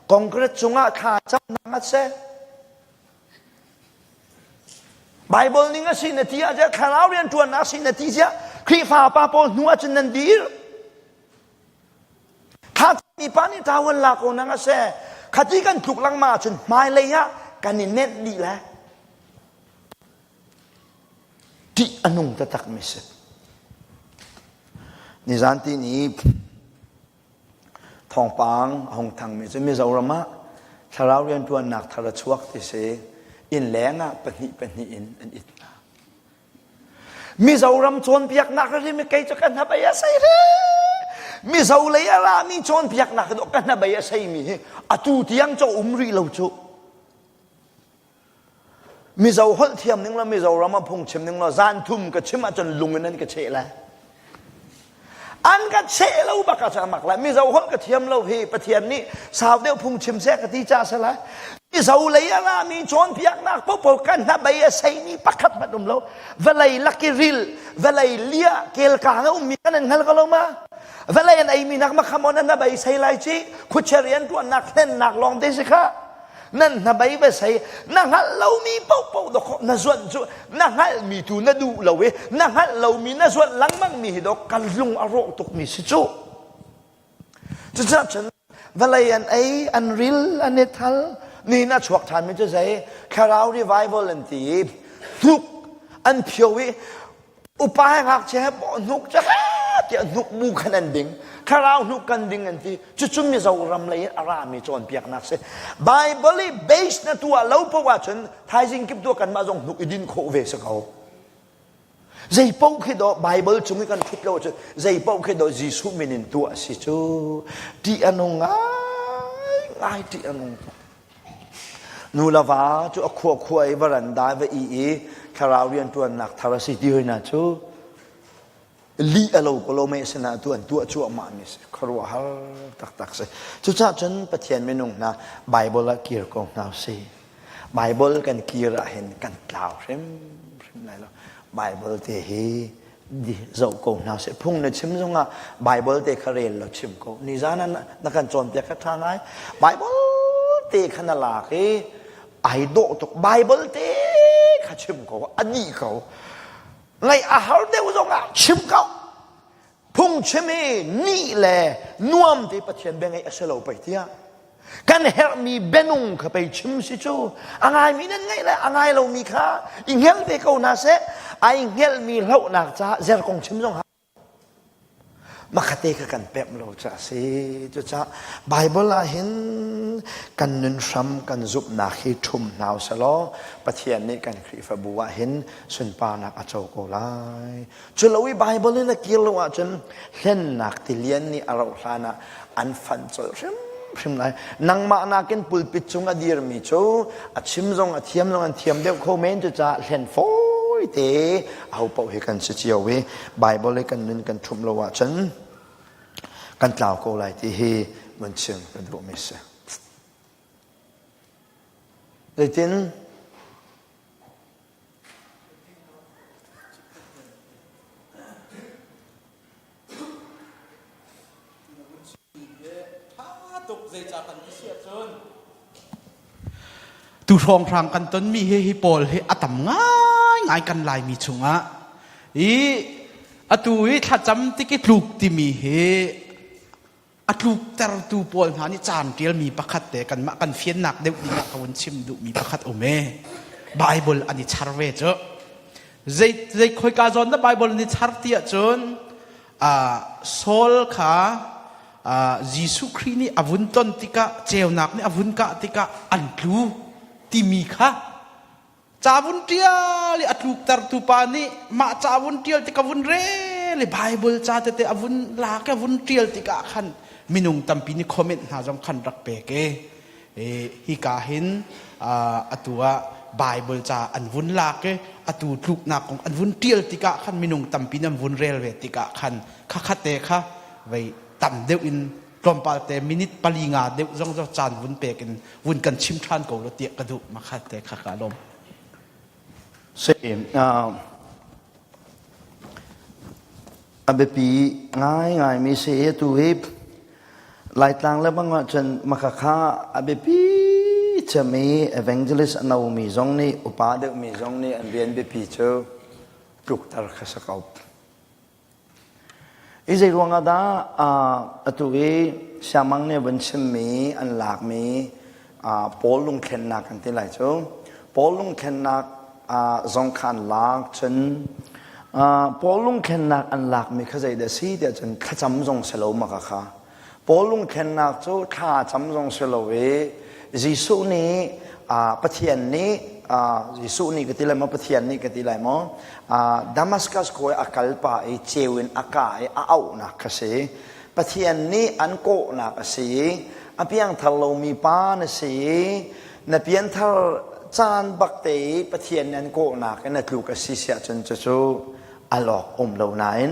Congress cungah thla cam hna ngat seh. Bible ning a si na ti ahcun thlarau rianṭuannak si na ti ziah Khrihfa pa pawl hnu ahcun nan dir. Thla mi pa nih ṭawan la ko nang a seh. Khati kan tluk lengmang ahcun hmailei ah kan i nenh dih lai. Ṭih a nung taktakmi si. Nizan ti ni thawngpang a hung thangmi cu Mizoram ah thlarau rianṭuannak thar a chuak ti si inn leng ah pahnih pahnih in an it hna. Mizoram cawnpiaknak rim kei cu ka hnabei a sei re. Mizo lei a rami cawnpiaknak dawh ka hnabei a seimi hi atu tiang cu um rih lo cu. Mizo holh thiam ning lo Mizoram ah phungchim ning lo zan thum ka chim ahcun lung in an ka cheh lai. An ka cheh lo bak ah mak lai. Mizo holh ka thiam lo hi Pathian nih sau deuh phungchim seh ka ti ca si lai. Mizo lei a rami cawnpiaknak popo kan hnabei a seimi pakhat hmanh um lo. Vawlei laki ril, vawlei lia kelkang a ummi kan an hngal ko lo ma? Vawlei an eimi nak makhamon an hnabei sei lai ci, khuachia rian tuannak hlennak lawng te si kha. Nan hnabei va sei na hngalh lomi paohpaoh dawk na zuanh cu na hngalhmi tu na duh lo i na hngalh lomi na zuanh lengmangmi hi dawk kan lung a rawh tukmi si cu. Cucaah cun vawlei an ei, an ril, an i thal, nihin a chuak ṭhanmi cu zei thlarau revival an ti i hnuk an phio i upa he ngakchia he hnuk cu tiah hnuk bu khan an ding thlarau hnuk kan ding an ti cucu Mizoram lei in a rami cawnpiaknak si Bible i base na tuah lo poah ahcun thaizing kip tuah kanmah zong hnuk i din khawh ve si ko zei paoh khi dawh Bible cung i kan ṭhut lo ahcun zei paoh khi dawh Jesuh min in tuah a si cu ṭih a nung ngai ngai ṭih a nung tuk Nu le va cu a khua khua i varanda va i i thlarau rianṭuannak thar a si ti hoi hna cu lih a lo ko lo mei sinah tu an tuah cuahmah mi si khuaruahhar taktak si. Cucaah cun Pathian minung hna Bible ah kir ko hna si. Bible kan kir ah hin kan tlau hrimhrim lai lo. Bible te hi zoh ko hna seh. Phung na chim zongah Bible te kha rel law chim ko. Nizan ah na kan cawnpiak kha ṭha ngai. Bible te kha na lak i ai dawh tuk. Bible te kha chim ko. A dih ko. Ngaih a har deuh zongah chim ko. Phung chim hi nih le nuam te Pathian bia ngaih a si lo pei tiah. Kan herhmi bianung kha pei chim si cu. A ngaimi nan ngaih le a ngai lomi kha i hngelh ve ko hna seh. Ai hngelhmi hlohnak caah zer kong chim zong Makhate kha kan pemh lo ca si. Cucaah Bible ah hin kan nun hram kan zumhnak hi ṭhum hna usalaw Pathian nih kan Khrihfabu ah hin sunparnak a co ko lai. Cu lo i Baibal in a kir lo ahcun hlennak tilian nih a rauh hlan ah an fanh colh hrimhrim lai. Nangmah nakin pulpit cung a dirmi cu a chim zong a thiam zong an thiam deuh kho men cucaah hlen fawi te aho paoh hi kan si cio i Baibal i kan nun kan ṭhumh lo ahcun kan tlau ko lai ti hi vun chim ka duhmi si. Zeitin Tu hrawnghrang kan tonmi hi hi pawl hi a tam ngaingai kan Laimi chungah. I atu i thlacam tik i tluk timi hi a tluktertu pawl hna nih caan ṭialmi pakhat te kanmah kan fiannak deuh ding ah ka vun chim duhmi pakhat um e. Bible an i char ve cu. Zei zei khoika zawn dah Bible an i char ti ahcun Saul kha Jesuh Khrih nih a vun ton tikah ceunak nih a vun kah tikah an tlu timi kha ca vun ṭial i a tluktertu pa nih mah ca vun ṭial tik a vun rel i Bible ca tete a vun lak i a vun ṭial tikah khan minung tampi nih comment hna zong khan rak pek i hika hin atu ah Bible ca an vun lak i atu tluknak kong an vun ṭial tikah khan minung tampi nih an vun rel ve tikah khan khakhat te kha vei tam deuh in tlawmpal te minute pali nga deuh zong zong caan vun pek in vun kan chim ṭhan ko lo tiah ka duh makhat te kha ka lawm. Si, a biapi ngaingaimi si i atu hi Laitlang le bang ahcun makhakha a biapi cem i evangelist a nomi zong nih upa deuhmi zong nih an rian biapi cu tlukter kha si ko. I zei ruangah dah atu i siangmang nih vun chimmi an lakmi Paul lungthlennak kan ti lai cu. Paul lungthlennak zong kha an lak cun Paul lungthlennak an lakmi kha zeidah si tiah cun thlacam zong si lo maka kha. Paul lungthlennak cu thla cam zong si lo i Jesuh nih Pathian nih Jesuh nih ka ti lai maw Pathian nih ka ti lai maw Damascus khua a kal pah i ceu in a kah i a auhnak kha si. Pathian nih an kawhnak a si i a piangthar lomi pa na si i na pianthar caan bak te i Pathian nih an kawhnak in a tluk a si siah cun cucu alawk um lo nain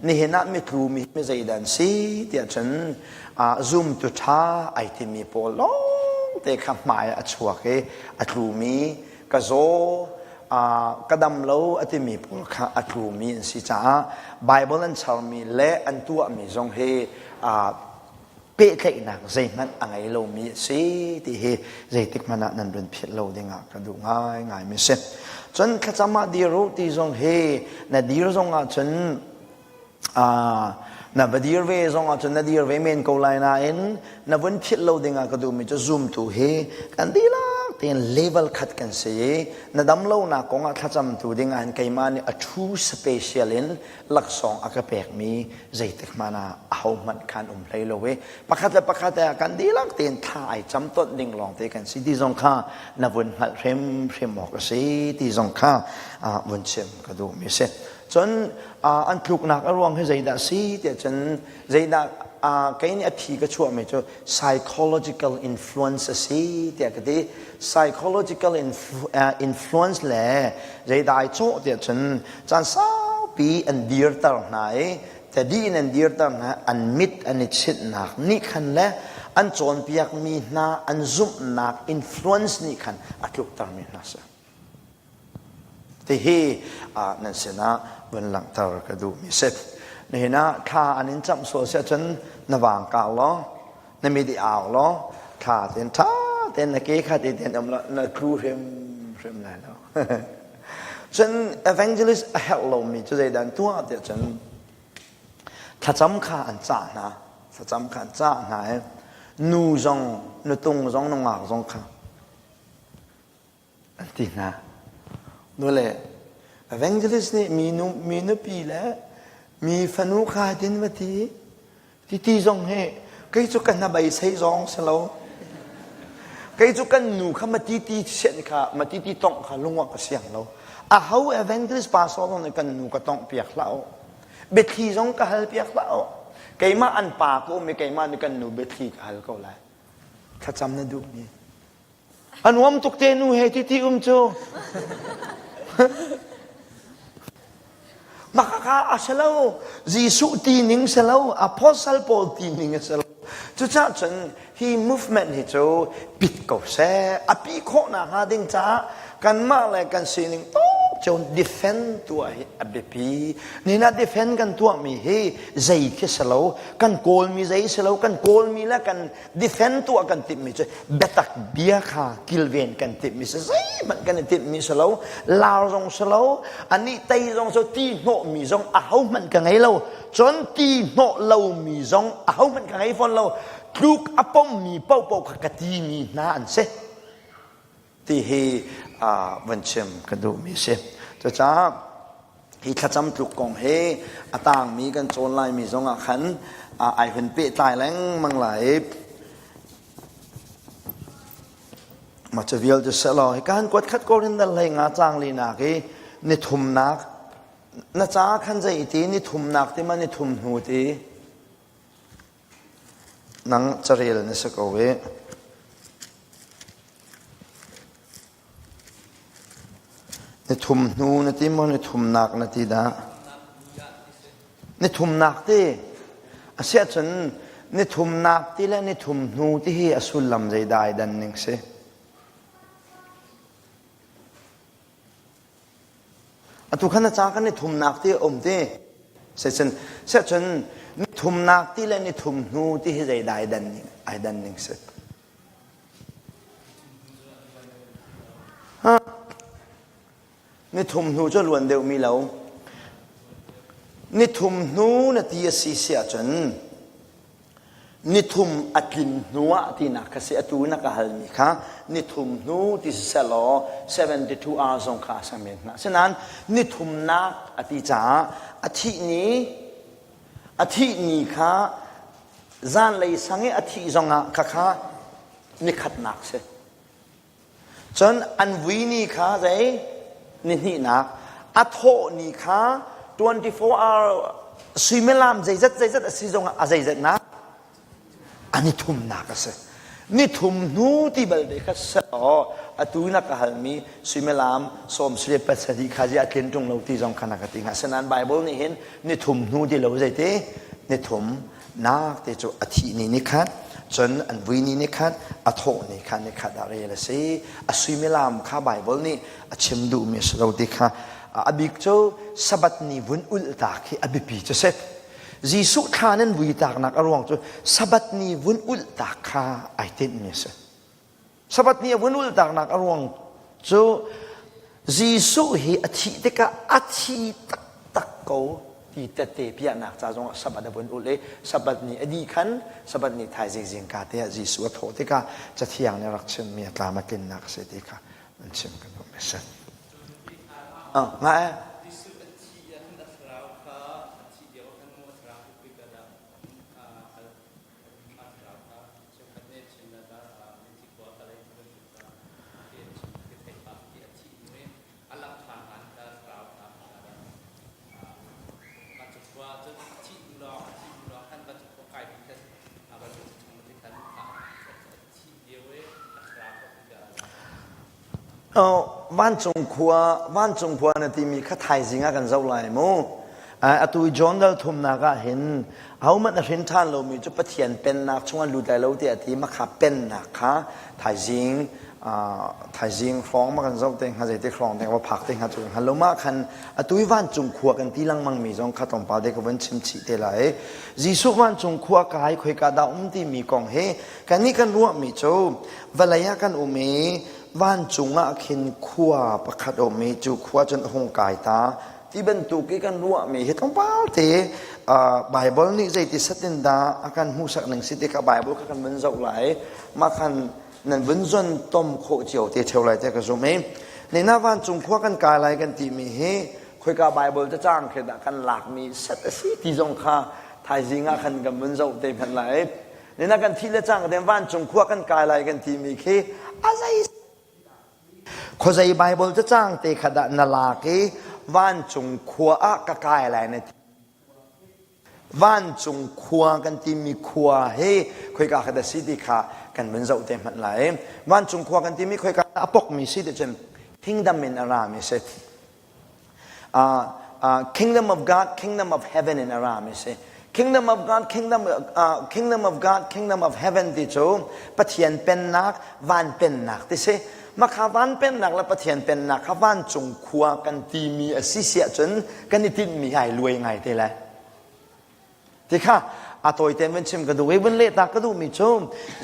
nihin ah mitlu mi mi zeidah an si tiah cun zumtu ṭha ai timi pawl lawng te kha hmai a chuak i a tlumi ka zaw ka dam lo a timi pawl kha a tlumi an si caah Bible an charmi le an tuahmi zong hi pehtlaihnak zeihmanh a ngei lomi a si ti hi zeitik hmanh ah nan run philh lo dingah ka duh ngaingaimi si. Cun thlacam ah dir u ti zong hi na dir zong ah cun na va dir ve zong ah cun na dir ve men ko lai nain na vun philh lo dingah ka duhmi cu zumtu hi kan dihlak tein level khat kan si i na dam lonak kong ah thlacamtu ding ah hin keimah nih a thu special in laksawng a ka pekmi zeitik hmanh ah ahohmanh khan um hlei lo i pakhat le pakhat ah kan dihlak tein thla ai cam tonh ding lawng te kan si ti zong kha na vun hngalh hrimhrim awk a si ti zong kha vun chim ka duhmi a si. Cun an tluknak a ruang hi zeidah si tiah cun zeidah kei nih a phi ka chuahmi cu psychological influence a si tiah ka ti. Psychological influence le zeidah ai cawh tiah cun caan saupi an dirter hna i tedi in an dirter hna an mit an i chinhnak nih khan le an cawnpiakmi hna an zumhnak influence nih khan a tluktermi hna si. Tihi nan sinah vun langhter ka duhmi si. Nihin ah thla an in camh sual si ahcun na vang kau law na mit i au law thla tein ṭha tein na ke kha te tein um law na tlu hrimhrim lai lo. Cun evangelist a herh lomi cu zeidah an tuah tiah cun thlacam kha an cah hna. Thlacam kha an cah hna i nu zong nutung zong nungak zong kha an ti hna. Nule evangelist nih mi nu mi nupi le mi fanu kha tin va ti ti ti zong hi kei cu ka hnabei sei zong si lo. Kei cu kan nu kha ma ti ti sian kha ma ti ti tongh kha lungwa ka siang lo. A ho evangelist pastor zong nih kan nu ka tongh piak hlah u. Biathli zong ka hal piak hlah u. Keimah an pa ka um i keimah nih kan nu biathli ka hal ko lai. Thlacam na duh mi. A nuam tuk te nu he ti ti um cu. Mah kha a si lo. Jesuh ti ning si lo. Apostle Paul ti ning a si lo. Cucaah cun hi movement hi cu pit ko seh. A pi khawh nakhnga ding caah kanmah le kan sining tawk. Cun defend tuah hi a biapi. Nina defend kan tuahmi hi zei khi si lo, kan kawlmi zei si lo, kan kawlmi le kan defend tuah kan timhmi cu biatak bia kha kilven kan timhmi si zeihmanh kan i timhmi si lo, lar zong si lo, anih tei zong si ti hnawhmi zong ahohmanh ka ngei lo, cun ti hnawh lomi zong ahohmanh ka ngei fawn lo, tluk a pommi paohpaoh kha ka timi hna an si. Ti hi van chim ka duhmi si. Cucaah hi thlacam tluk kong hi a tangmi kan cawn laimi zongah khan ai hun pehtlai lengmang lai. Mah cu vialte selaw hi kan kuat khat Korin dal hlei nga cang linak i ni thumnak na ca khan zei ti ni thumnak ti ma ni thum hnu ti Nang carel na si ko i ni thum hnu na ti maw ni thumnak na ti dah? Ni thumnak ti. Asiahcun ni thumnak ti le ni thum hnu ti hi a sullam zeidah ai dan ning si? Atu khan na ca kan ni thumnak ti a um ti. Secun secun ni thumnak ti le ni thum hnu ti hi zeidah ai dan ning ai dan ning si. Ha. Ni thum hnu cu luan deuh mi lo. Ni thum hnu na ti a si si ahcun Nithum a tlin hnu ah tinak kha si atu na ka halmi kha nithum hnu ti sisehlaw 72 hours zong kha a si men hna. Asinain nithumnak a ti caah a thih ni a thih ni kha zanlei sang i a thih zongah khakha nikhatnak si. Cun an vui ni kha zei nihnihnak a thawh ni kha 24 hour suimilam zeizat zeizat a si zongah a zeizatnak a nithumnak a si. Nithum hnu ti balte kha selaw atu na ka halmi suimilam sawm sule pasarih kha zi a tlin ṭung lo ti zong kha na ka ti hnga. Asinain Bible nih hin nithum hnu ti lo zeiti nithum nak te cu a thih ni ni khat cun an vui ni ni khat a thawh ni kha ni khat ah rel a si a suimilam kha Bible nih a chim duhmi a si lo ti kha a bik cu Sabbath ni vun ulh ta khi a biapi cu si Jesuh thla nan vui taknak a ruang cu Sabbath ni vun ulh ta kha ai tinhmi a si Sabbath ni a vun ulhtaknak a ruang cu Jesuh hi a thih tikah a thi taktak ko ti tette piahnak ca zongah Sabbath a vun ulh i Sabbath ni a dih khan Sabbath ni thaizing zingka te ah Jesuh a thawh tikah Cathiang nih a rak chimmi a tlam a tlinnak a si ti kha an chim kan um a si. Ah, nga eh. Jesuh a thi ah khan a thlarau kha a thih lio ah khan maw a thlarau cu kuika dah a kal Vancung khua vancung khua na timi kha thaizing ah kan zoh lai mu. Atu John dal thumnak ah hin ahohmanh a hrin ṭhan lomi cu Pathian pennak chung an lut lai lo tiah a ti. Makha pennak kha thaizing thaizing hrawng ma kan zoh te hnga zeiti hrawng te va phak te hnga cu hngal lo ma khan atu i vancung khua kan ti lengmang mi zong kha tlawmpal te ka vun chim chih te lai. Jesuh vancung khua kai khoika dah um timi kong hi kannih kan ruahmi cu vawlei ah kan um i vancung ah khin khua pakhat a um i cu khua cun a hung kai ta ti bantuk i kan ruahmi hi tlawmpal te Bible nih zeiti satin dah a kan hmuhsak ning si ti kha Bible kha kan vun zoh lai mah khan nan vun zon tom khawh cio te ṭheo lai te ka zum i nina vancung khua kan kai lai kan timi hi khoika Bible cacang khi dah kan lakmi set a si ti zong kha thaizing ah khan kan vun zoh te hmanh lai Nina kan thih le cang den vancung khua kan kai lai kan timi khi a zei khuazei Bible cacang te kha dah na lak i vancung khua ah ka kai lai na ti vancung khua kan timi khua hi khoika kha dah si ti kha kan vun zoh te hmanh lai vancung khua kan timi khoika a pokmi si ti cun kingdom in a rami si Kingdom of God, Kingdom of Heaven in a rami si. Kingdom of God, Kingdom, uh, Kingdom of God, Kingdom of Heaven ti cu Pathian pennak, van pennak ti si. Makha van pennak le Pathian pennak kha vancung khua kan timi a si siah cun kan i tinhmi ai luai ngai te lai. Ti kha a tawite vun chim ka duh i vun leh ta ka duhmi cu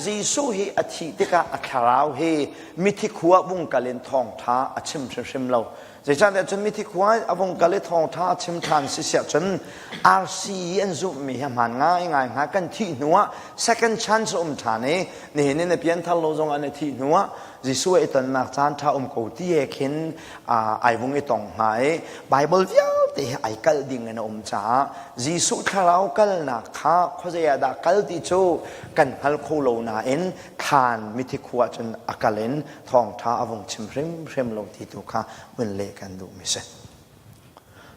Jesuh hi a thih tikah a thlarau hi mithi khua vung kal in thawngṭha a chim hrimhrim lo. Zeicahtiah cun mithi khua a vung kal i thawngṭha a chim ṭhan si siah cun RC i an zumhmi hi a hmaan ngaingai hnga kan thih hnuah second chance a um ṭhan i nihin in a pianthar lo zong an i thih hnuah Jesuh i tonnak caan ṭha um ko ti he khin ai vung i tong hnga i Bible vialte hi ai kalh ding in a um caah Jesuh thlarau kalnak kha khuazei ah dah kal ti cu kan hngal kho lo nain thlan mithi khua cun a kal in thawngṭha a vung chim hrimhrim lo ti tu kha vun leh kan duhmi si.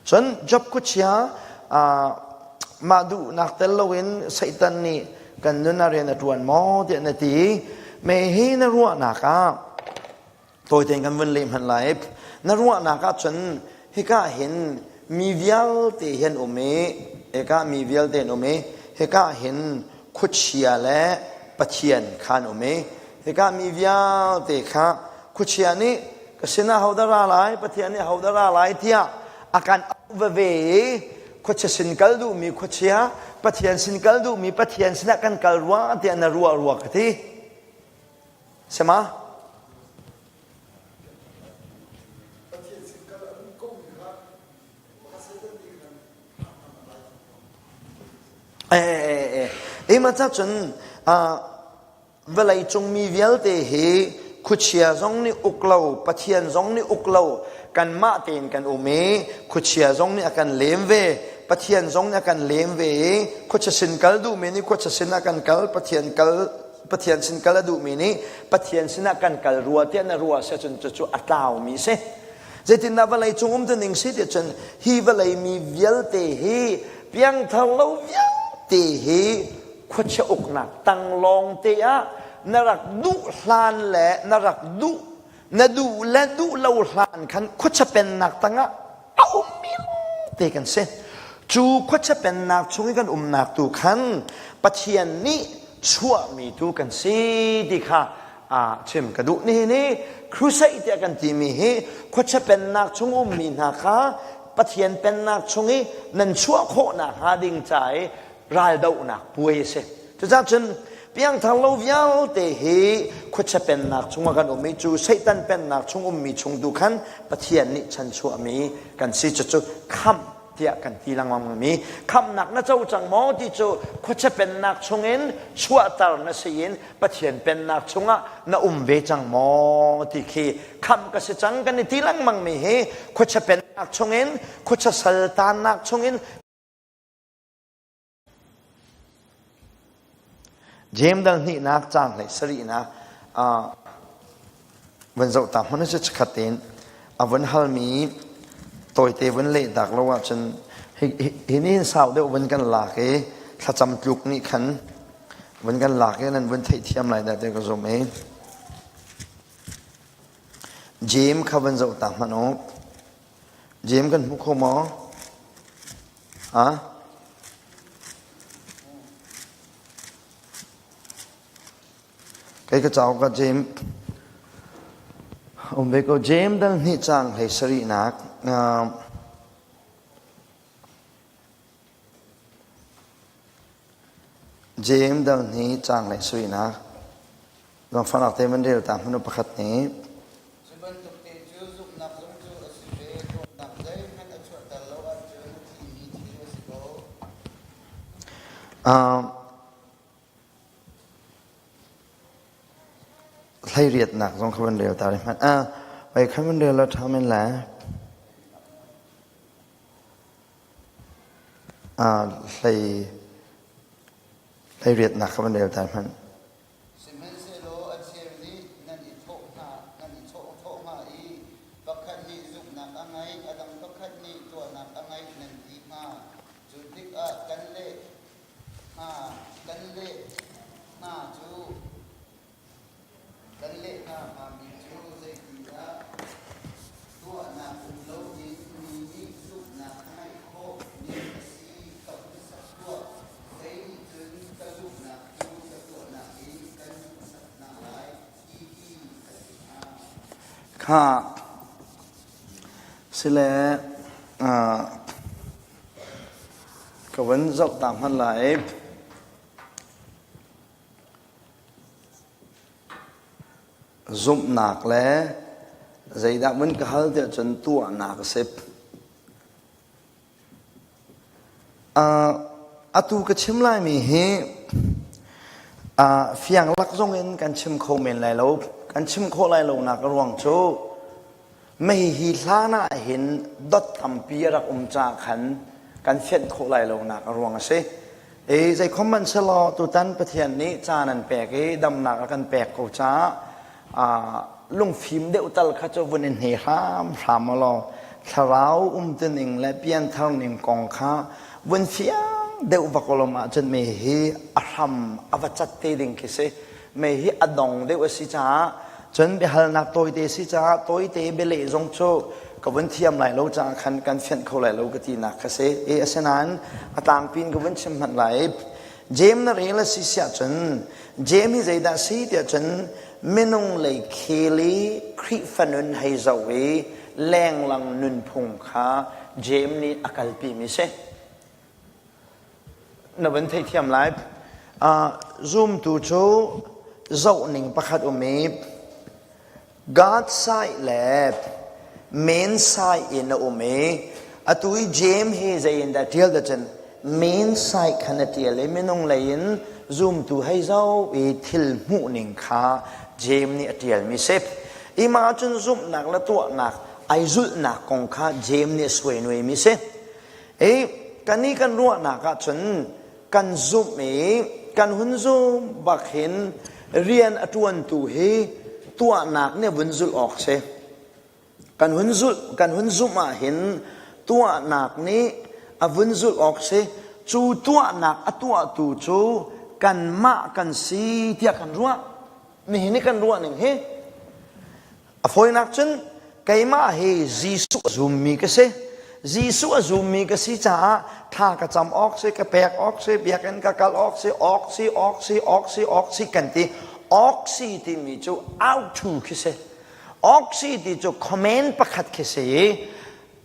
Cun Job khuachia mah duhnak tel loin Satan nih kan nun ah rian a ṭuan maw tiah na ti. Me hi na ruahnak ah tawi tein kan vun leh hmanh lai. Na ruahnak ah cun hika hin mi vialte hi an um i hika mi vialte an um i hika hin khuachia le Pathian kha an um i hika mi vialte kha khuachia nih ka sinah hodah ra lai Pathian nih hodah ra lai tiah a kan auh veve i khuachia sin kal duhmi khuachia Pathian sin kal duhmi Pathian sinah kan kal rua tiah na ruah rua ka ti sema Eh eh eh eh ma cha cun vawlei cung mi vialte hi khuachia zong nih uk lo Pathian zong nih uk lo kanmah tein kan um i khuachia zong nih a kan lem ve Pathian zong nih a kan lem ve i khuachia sin kal duhmi nih khuachia sin ah kan kal Pathian kal Pathian sin kal a duhmi nih Pathian sinah kan kal rua tiah na ruah si ahcun cucu a tlaumi si. Zeitindah vawlei cung um ning si ti cun hi vawlei mi vialte hi piangthar lo vialte hi khuachia uknak tang lawng te ah na rak duh hlan le na rak duh na duh le duh lo hlan khan khuachia pennak tangah a ummi te kan si. Cu khuachia pennak chung i kan umnak tu khan Pathian nih chuahmi tu kan si ti kha chim ka duh. Nihin hi crusade tiah kan timi hi khuachia pennak chung ummi hna kha Pathian pennak chung i nan chuah khawhnak hnga ding ca i raldohnak puai a si. Cucaah cun piangthar lo vialte hi khuachia pennak chungah kan um i cu Satan pennak chung ummi chung tu khan Pathian nih chanchuahmi kan si. Cucu khamh tiah kan ti lengmang mi khamhnak na co cang maw ti cu khuachia pennak chungin chuahter na si in Pathian pennak chungah na um ve cang maw ti khi khamh ka si cang kan i ti lengmang mi hi khuachia pennak chungin khuachia saltannak chungin Jeim dal hnihnak caang hlei sarihnak vun zoh ta hmanh cu chikkhat tein a vun halmi tawite vun leh tak lo ahcun hi ni hin sau deuh vun kan lak i thlacam tluk nih khan vun kan lak i nan vun theihthiam lai dah ti ka zum i Jeim kha vun zoh ta hmanh u Jeim kan hmu kho maw? Ah? Kei ka cauk ka James um ve ko James dal hnih cang hlei sarihnak James dal hnih cang hlei sarihnak Zangfahnak te man rel ta hmanu pakhat nih Cu bantuk te cu zumhnak zong cu a si ve. Dawtnak zeihmanh a chuahter lo ahcun a thimi thil a si ko. Uh, hleiriatnak zong kha van rel ta rih hmanh. Ah, wei khan van rel la ṭha men le. Ah, hlei hleiriatnak kha van rel ta hmanh. Sihmanhsehlaw a cheu nih nan i thawh hna, nan i thawh thawh hnga i pakhat nih zumhnak a ngeih, a dang pakhat nih tuahnak a ngeih nan ti hnga. Cu tikah kan leh hna, kan leh hna cu Kan leh hna hngami cu zeitindah tuahnak um loin mi nih zumhnak a ngeih khawh ning a si ka hmuhsak tuah. Kei nih cun ka zumhnak cu ka tuahnak in kan hmuhsak hna lai ti hi a si hnga. Ha. Sile ka van zoh ta hmanh lai. Zumhnak le zeidah mun ka hal tiah cun tuahnak a si. Atu ka chim laimi hi fiang lak zong in kan chim kho men lai lo. Kan chim khawh lai lonak a ruang cu mei hi hlan ah hin dot tampi a rak um caah khan kan fianh khawh lai lonak a ruang a si. I zeikhom hmanh selaw tutan Pathian nih caan an pek i damnak a kan pek ko caah lungfim deuh tal kha cu vun in hne hramhram law thlarau umtuning le pianthar ning kong kha vun fiang deuh vak lom ahcun me hi a hram a va cat te ding khi si. Me hi a dong deuh a si caah cun biahalnak tawite si caah tawite bialeh zong cu ka vun thiam lai lo caah khan kan fianh kho lai lo ka tinak kha si. E asinain a tlangpi in ka vun chim hmanh lai. Jeim na rel a si siah cun Jeim hi zeidah si tiah cun minung lei khel i Khrihfa nun hei zoh i lenglang nunphung kha Jeim nih a kalpi mi si. Na van theithiam lai. Uh, zumtu cu zoh ning pakhat um i God side le men side in a um i atu i James hi zei in dah ṭial dah cun men side khan a ṭial i minung lei in zumtu hei zoh i thil hmuh ning kha James nih a ṭialmi si. Ima cun zumhnak le tuahnak ai zulhnak kong kha James nih a suainuaimi si. I kan i kan ruahnak ah cun kan zumh i kan hun zum bak hin rian a ṭuantu hi tuahnak nih vun zulh awk si. Kan hun zulh, kan hun zumh ah hin tuahnak nih a vun zulh awk si. Cu tuahnak a tuahtu cu kanmah kan si tiah kan ruah. Nihin i kan ruah ning hi A fawinak cun keimah hi Jesuh a zummi ka si. Jesuh a zummi ka si caah thla ka cam awk si, ka pek awk si, biakinn ka kal awk si, awk si, awk si, awk si, awk si kan ti. Awk si timi cu autu khi si. Awk si ti cu comment pakhat khi si i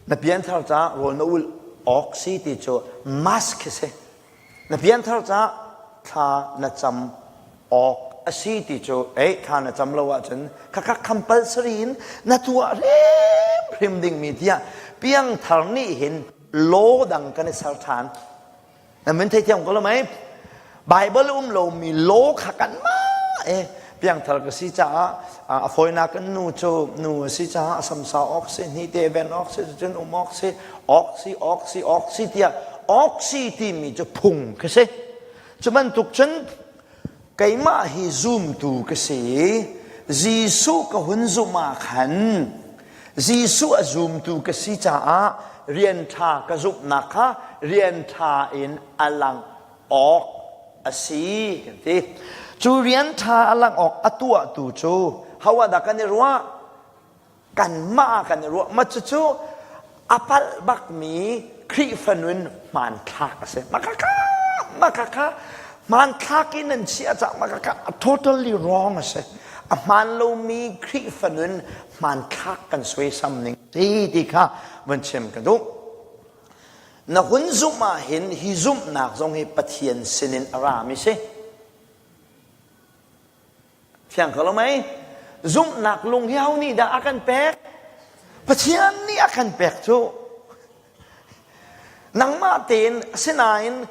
na pianthar caah rawl na ulh awk si ti cu must khi si. Na pianthar caah thla na cam awk a si ti cu ei thla na cam lo ahcun khakha compulsory in na tuah hrimhrim dingmi tiah piangthar nih hin law dang kan i ser ṭhan. Na min theithiam ko lo mei? Bible um lomi law kha kanmah e piangthar ka si caah a fawinak kan nu cu nu a si caah samsa awk si hni te ven awk si cun um awk si awk si awk si awk si tiah awk si timi cu phung ka si cu bantuk cun keimah hi zumtu ka si Jesuh ka hun zumh ah khan Jesuh a zumtu ka si caah rian ṭha ka zumhnak kha rian ṭha in a lang awk a si kan ti. Cu rian ṭha a langh awk a tuahtu cu ho ah dah kan i ruah? Kanmah ah kan i ruah. Mah cucu a palh bakmi Khrihfa nun hmanthlak a si. Makaka, makaka, hmanthlak in an chiah cah makaka totally wrong a si. A hmaan lomi Khrihfa nun hmanthlak kan suaisam ning ti ti kha vun chim ka duh. Na hun zumh ah hin hi zumhnak zong hi Pathian sinin a rami si. Fiang ko lo mei? Zumhnak lung hi ho nih dah a kan pek? Pathian nih a kan pek cu. Nangmah tein asinain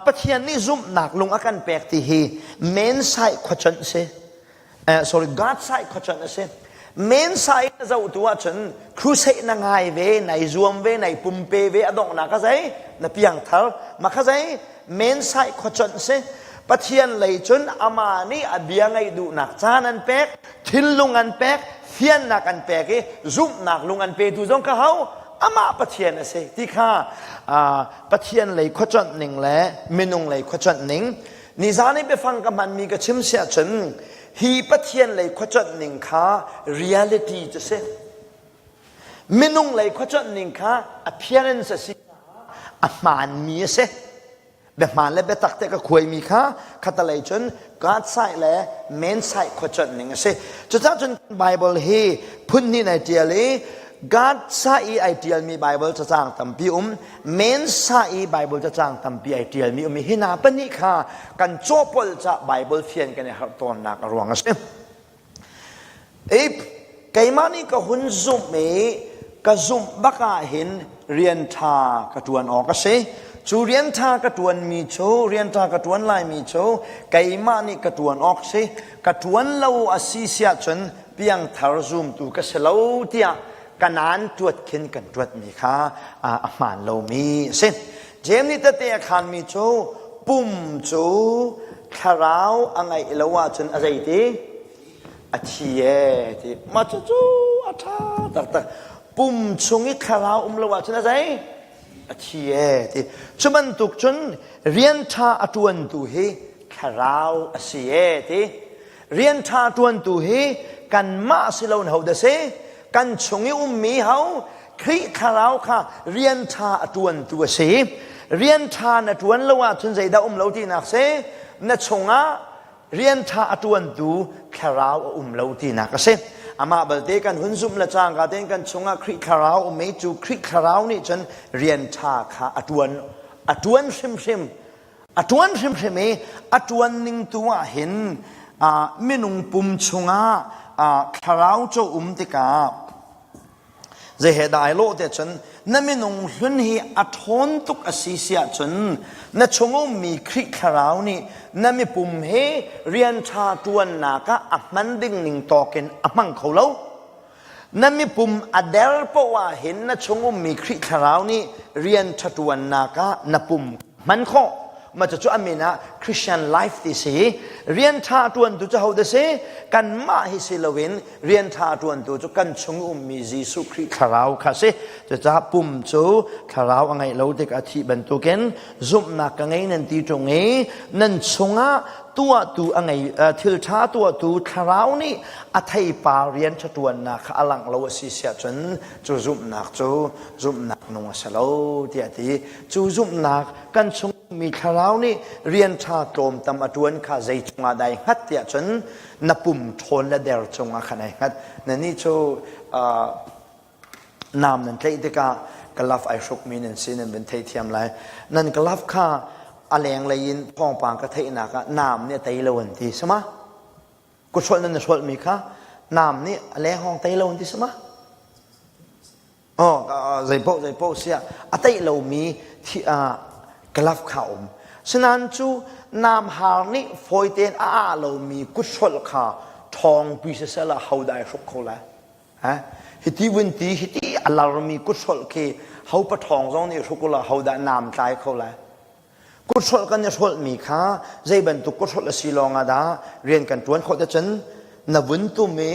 Pathian nih zumhnak lung a kan pek ti hi men sai khuaconh si. Sorry, God sai khuaconh a si. Men sai na zohtu ahcun crusade na ngai ve, nai zuam ve, nai pumpe ve, a donghnak a zei? Na piangthar. Ma kha zei? Men sai khuaconh si. Pathian lei cun amah nih a bia ngaih duhnak caan an pek, thinlung an pek, fiannak an pek i zumhnak lung an petu zong ka hau amah Pathian a si ti kha Pathian lei khuaconh ning le minung lei khuaconh ning Nizan i biafang ka hmanmi ka chim siah cun hi Pathian lei khuacuanh ning kha reality cu si. Minung lei khuacuanh ning kha appearance a si a hmaanmi a si. Biahmaan le biatak te ka khuaimi kha khatalei cun God side le man side khuacuanh ning a si. Cucaah cun Bible hi Phun hnih in ai ṭial i God sa i ai ṭialmi Bible cacang tampi um, men sa i Bible cacang tampi ai ṭialmi um i hi hna pahnih kha kan cawhpolh cah Bible fian kan i harh tawnnak a ruang a si. I keimah nih ka hun zumh i ka zumh bak ah hin rian ṭha ka ṭuan awk a si. Cu rian ṭha ka ṭuanmi cu, rian ṭha ka ṭuan laimi cu keimah nih ka ṭuan awk si. Ka ṭuan lo a si siah cun piangthar zumtu ka si lo tiah kanaan ṭuat khin kan ṭuatmi kha a hmaan lomi a si. Jeim nih tete a khaanmi cu pum cu thlarau a ngeih lo ahcun a zeiti? A thi ee ti. Mah cucu a ṭha taktak. Pum chung i thlarau um lo ahcun a zei? A thi ee ti. Cu bantuk cun rian ṭha a ṭuantu hi thlarau a si ee ti. Rian ṭha ṭuantu hi kanmah si loin ho dah si? Kan chung i ummi ho Khrih thlarau kha rian ṭha a ṭuantu a si. Rian ṭha na ṭuan lo ahcun zeidah um lo tinak si? Na chungah rian ṭha a ṭuantu thlarau a um lo tinak a si. Amah balte kan hun zumh le cangka tein kan chungah Khrih thlarau um i cu Khrih thlarau nih cun rian ṭha kha a ṭuan a ṭuan hrimhrim. A ṭuan hrimhrim i a ṭuan ning tu ah hin minung pum chungah thlarau cu um tikah zei he dah ai lawh te cun na minung hlun hi a ṭhawn tuk a si si ahcun na chung ummi Khrih thlarau nih na mipum hi rian ṭha ṭuannak ah a hman ding ning tawk in a hmang kho lo. Na mipum a der poah ah hin na chung ummi Khrih Thlarau nih rian ṭha ṭuannak ah na pum hman khawh. Mah cucu a min ah Christian life ti si. Rian ṭha ṭuantu cu hodah si? Kanmah hi si loin rian ṭha ṭuantu cu kan chung ummi Jesuh Khrih Thlarau kha si. Cucaah pum cu Thlarau a ngeih lo tikah a thih bantukin zumhnak ka ngei nan ti ṭung i nan chungah tuahtu a ngei thil ṭha tuahtu thlarau nih a theipar rian ṭha ṭuannak kha a langh lo a si siah cun cu zumhnak cu zumhnak nung a si lo tiah a ti. Cu zumhnak kan chungmi thlarau nih rian ṭha tlawmtam a ṭuan kha zei cungah dah ai hngat tiah cun na pum ṭhawn le der cungah khan ai hngat. Nannih cu Nam nan tlaih tikah glove ai hrukmi nan si nan van theithiam lai. Nan glove kha a lenglei in thawngpang ka theihnak ah nam nih a tei lo an ti sama? Kuthrolh nan i hrolhmi kha nam nih a leng hawng tei lo an ti sama? Oh, zeipoh zeipoh siah a teih lomi thi, uh, glove kha um. Sinain cu nam har nih fawi tein a ah lomi kuthrolh kha ṭhawngpi siseh la ho dah ai hruk kho lai? Hiti vun ti hiti a larmi kuthrolh khi ho paṭhawng zong nih hruk ulaw hodah naam tlai kho lai? Kuthrolh kan i hrolhmi kha zei bantuk kuthrolh a si lawng ah dah rian kan ṭuan khawh cun na vun tum i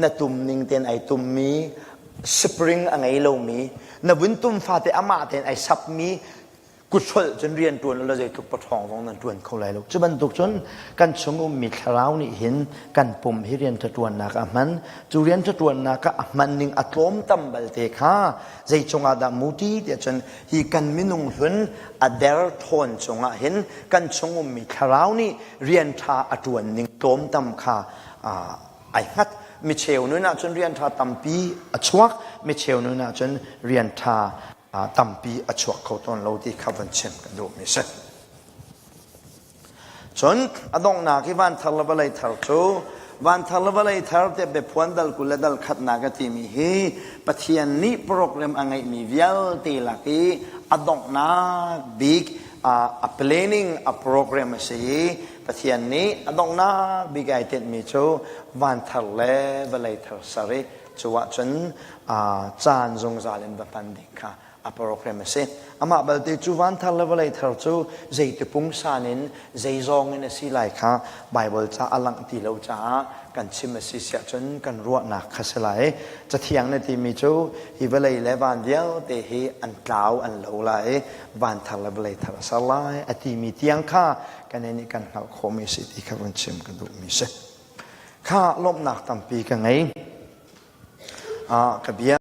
na tum ning tein ai tummi spring a ngei lomi na vun tum fate amah tein ai sapmi kuthrolh cun rian ṭuan ulaw zeitluk paṭhawng zong nan ṭuan kho lai lo. Cu bantuk cun kan chung ummi thlarau nih hin kan pum hi rian ṭha ṭuannak ah a hman. Cu rian ṭha ṭuannak ah a hman ning a tlawm tam balte kha zei cungah dah muti tiah cun hi kan minung hlun a der ṭhawn cungah hin kan chung ummi thlarau nih rian ṭha a ṭuan ning tlawm tam kha ai hngat. Micheu nun ah cun rian ṭha tampi a chuak, micheu nun ah cun rian ṭha tampi a chuak kho tawn lo ti kha van chim kan duhmi si. Cun a donghnak i van thar le vawlei thar cu van thar le vawlei thar tiah biaphuan dal 20 le dal khatnak a timi hi Pathian nih program a ngeihmi vialte lak i a donghnak bik a planning a program a si i Pathian nih a donghnak bik ai tinhmi cu van thar le vawlei thar ser i Cu ahcun caan zungzal in va hman ding kha a program a si. Amah balte cu van thar le vawlei thar cu zeiti pungsan in zeizong in a si lai kha Baibal ca a langh ti lo caah kan chim a si siah cun kan ruahnak kha si lai. Cathiang na timi cu hi vawlei le van vialte hi an tlau an lo lai i van thar le vawlei thar a ser lai a timi tiang kha kan nih kan hngalh khawhmi a si ti kha vun chim ka duhmi si. Kha lawmhnak tampi ka ngei. Ka bia.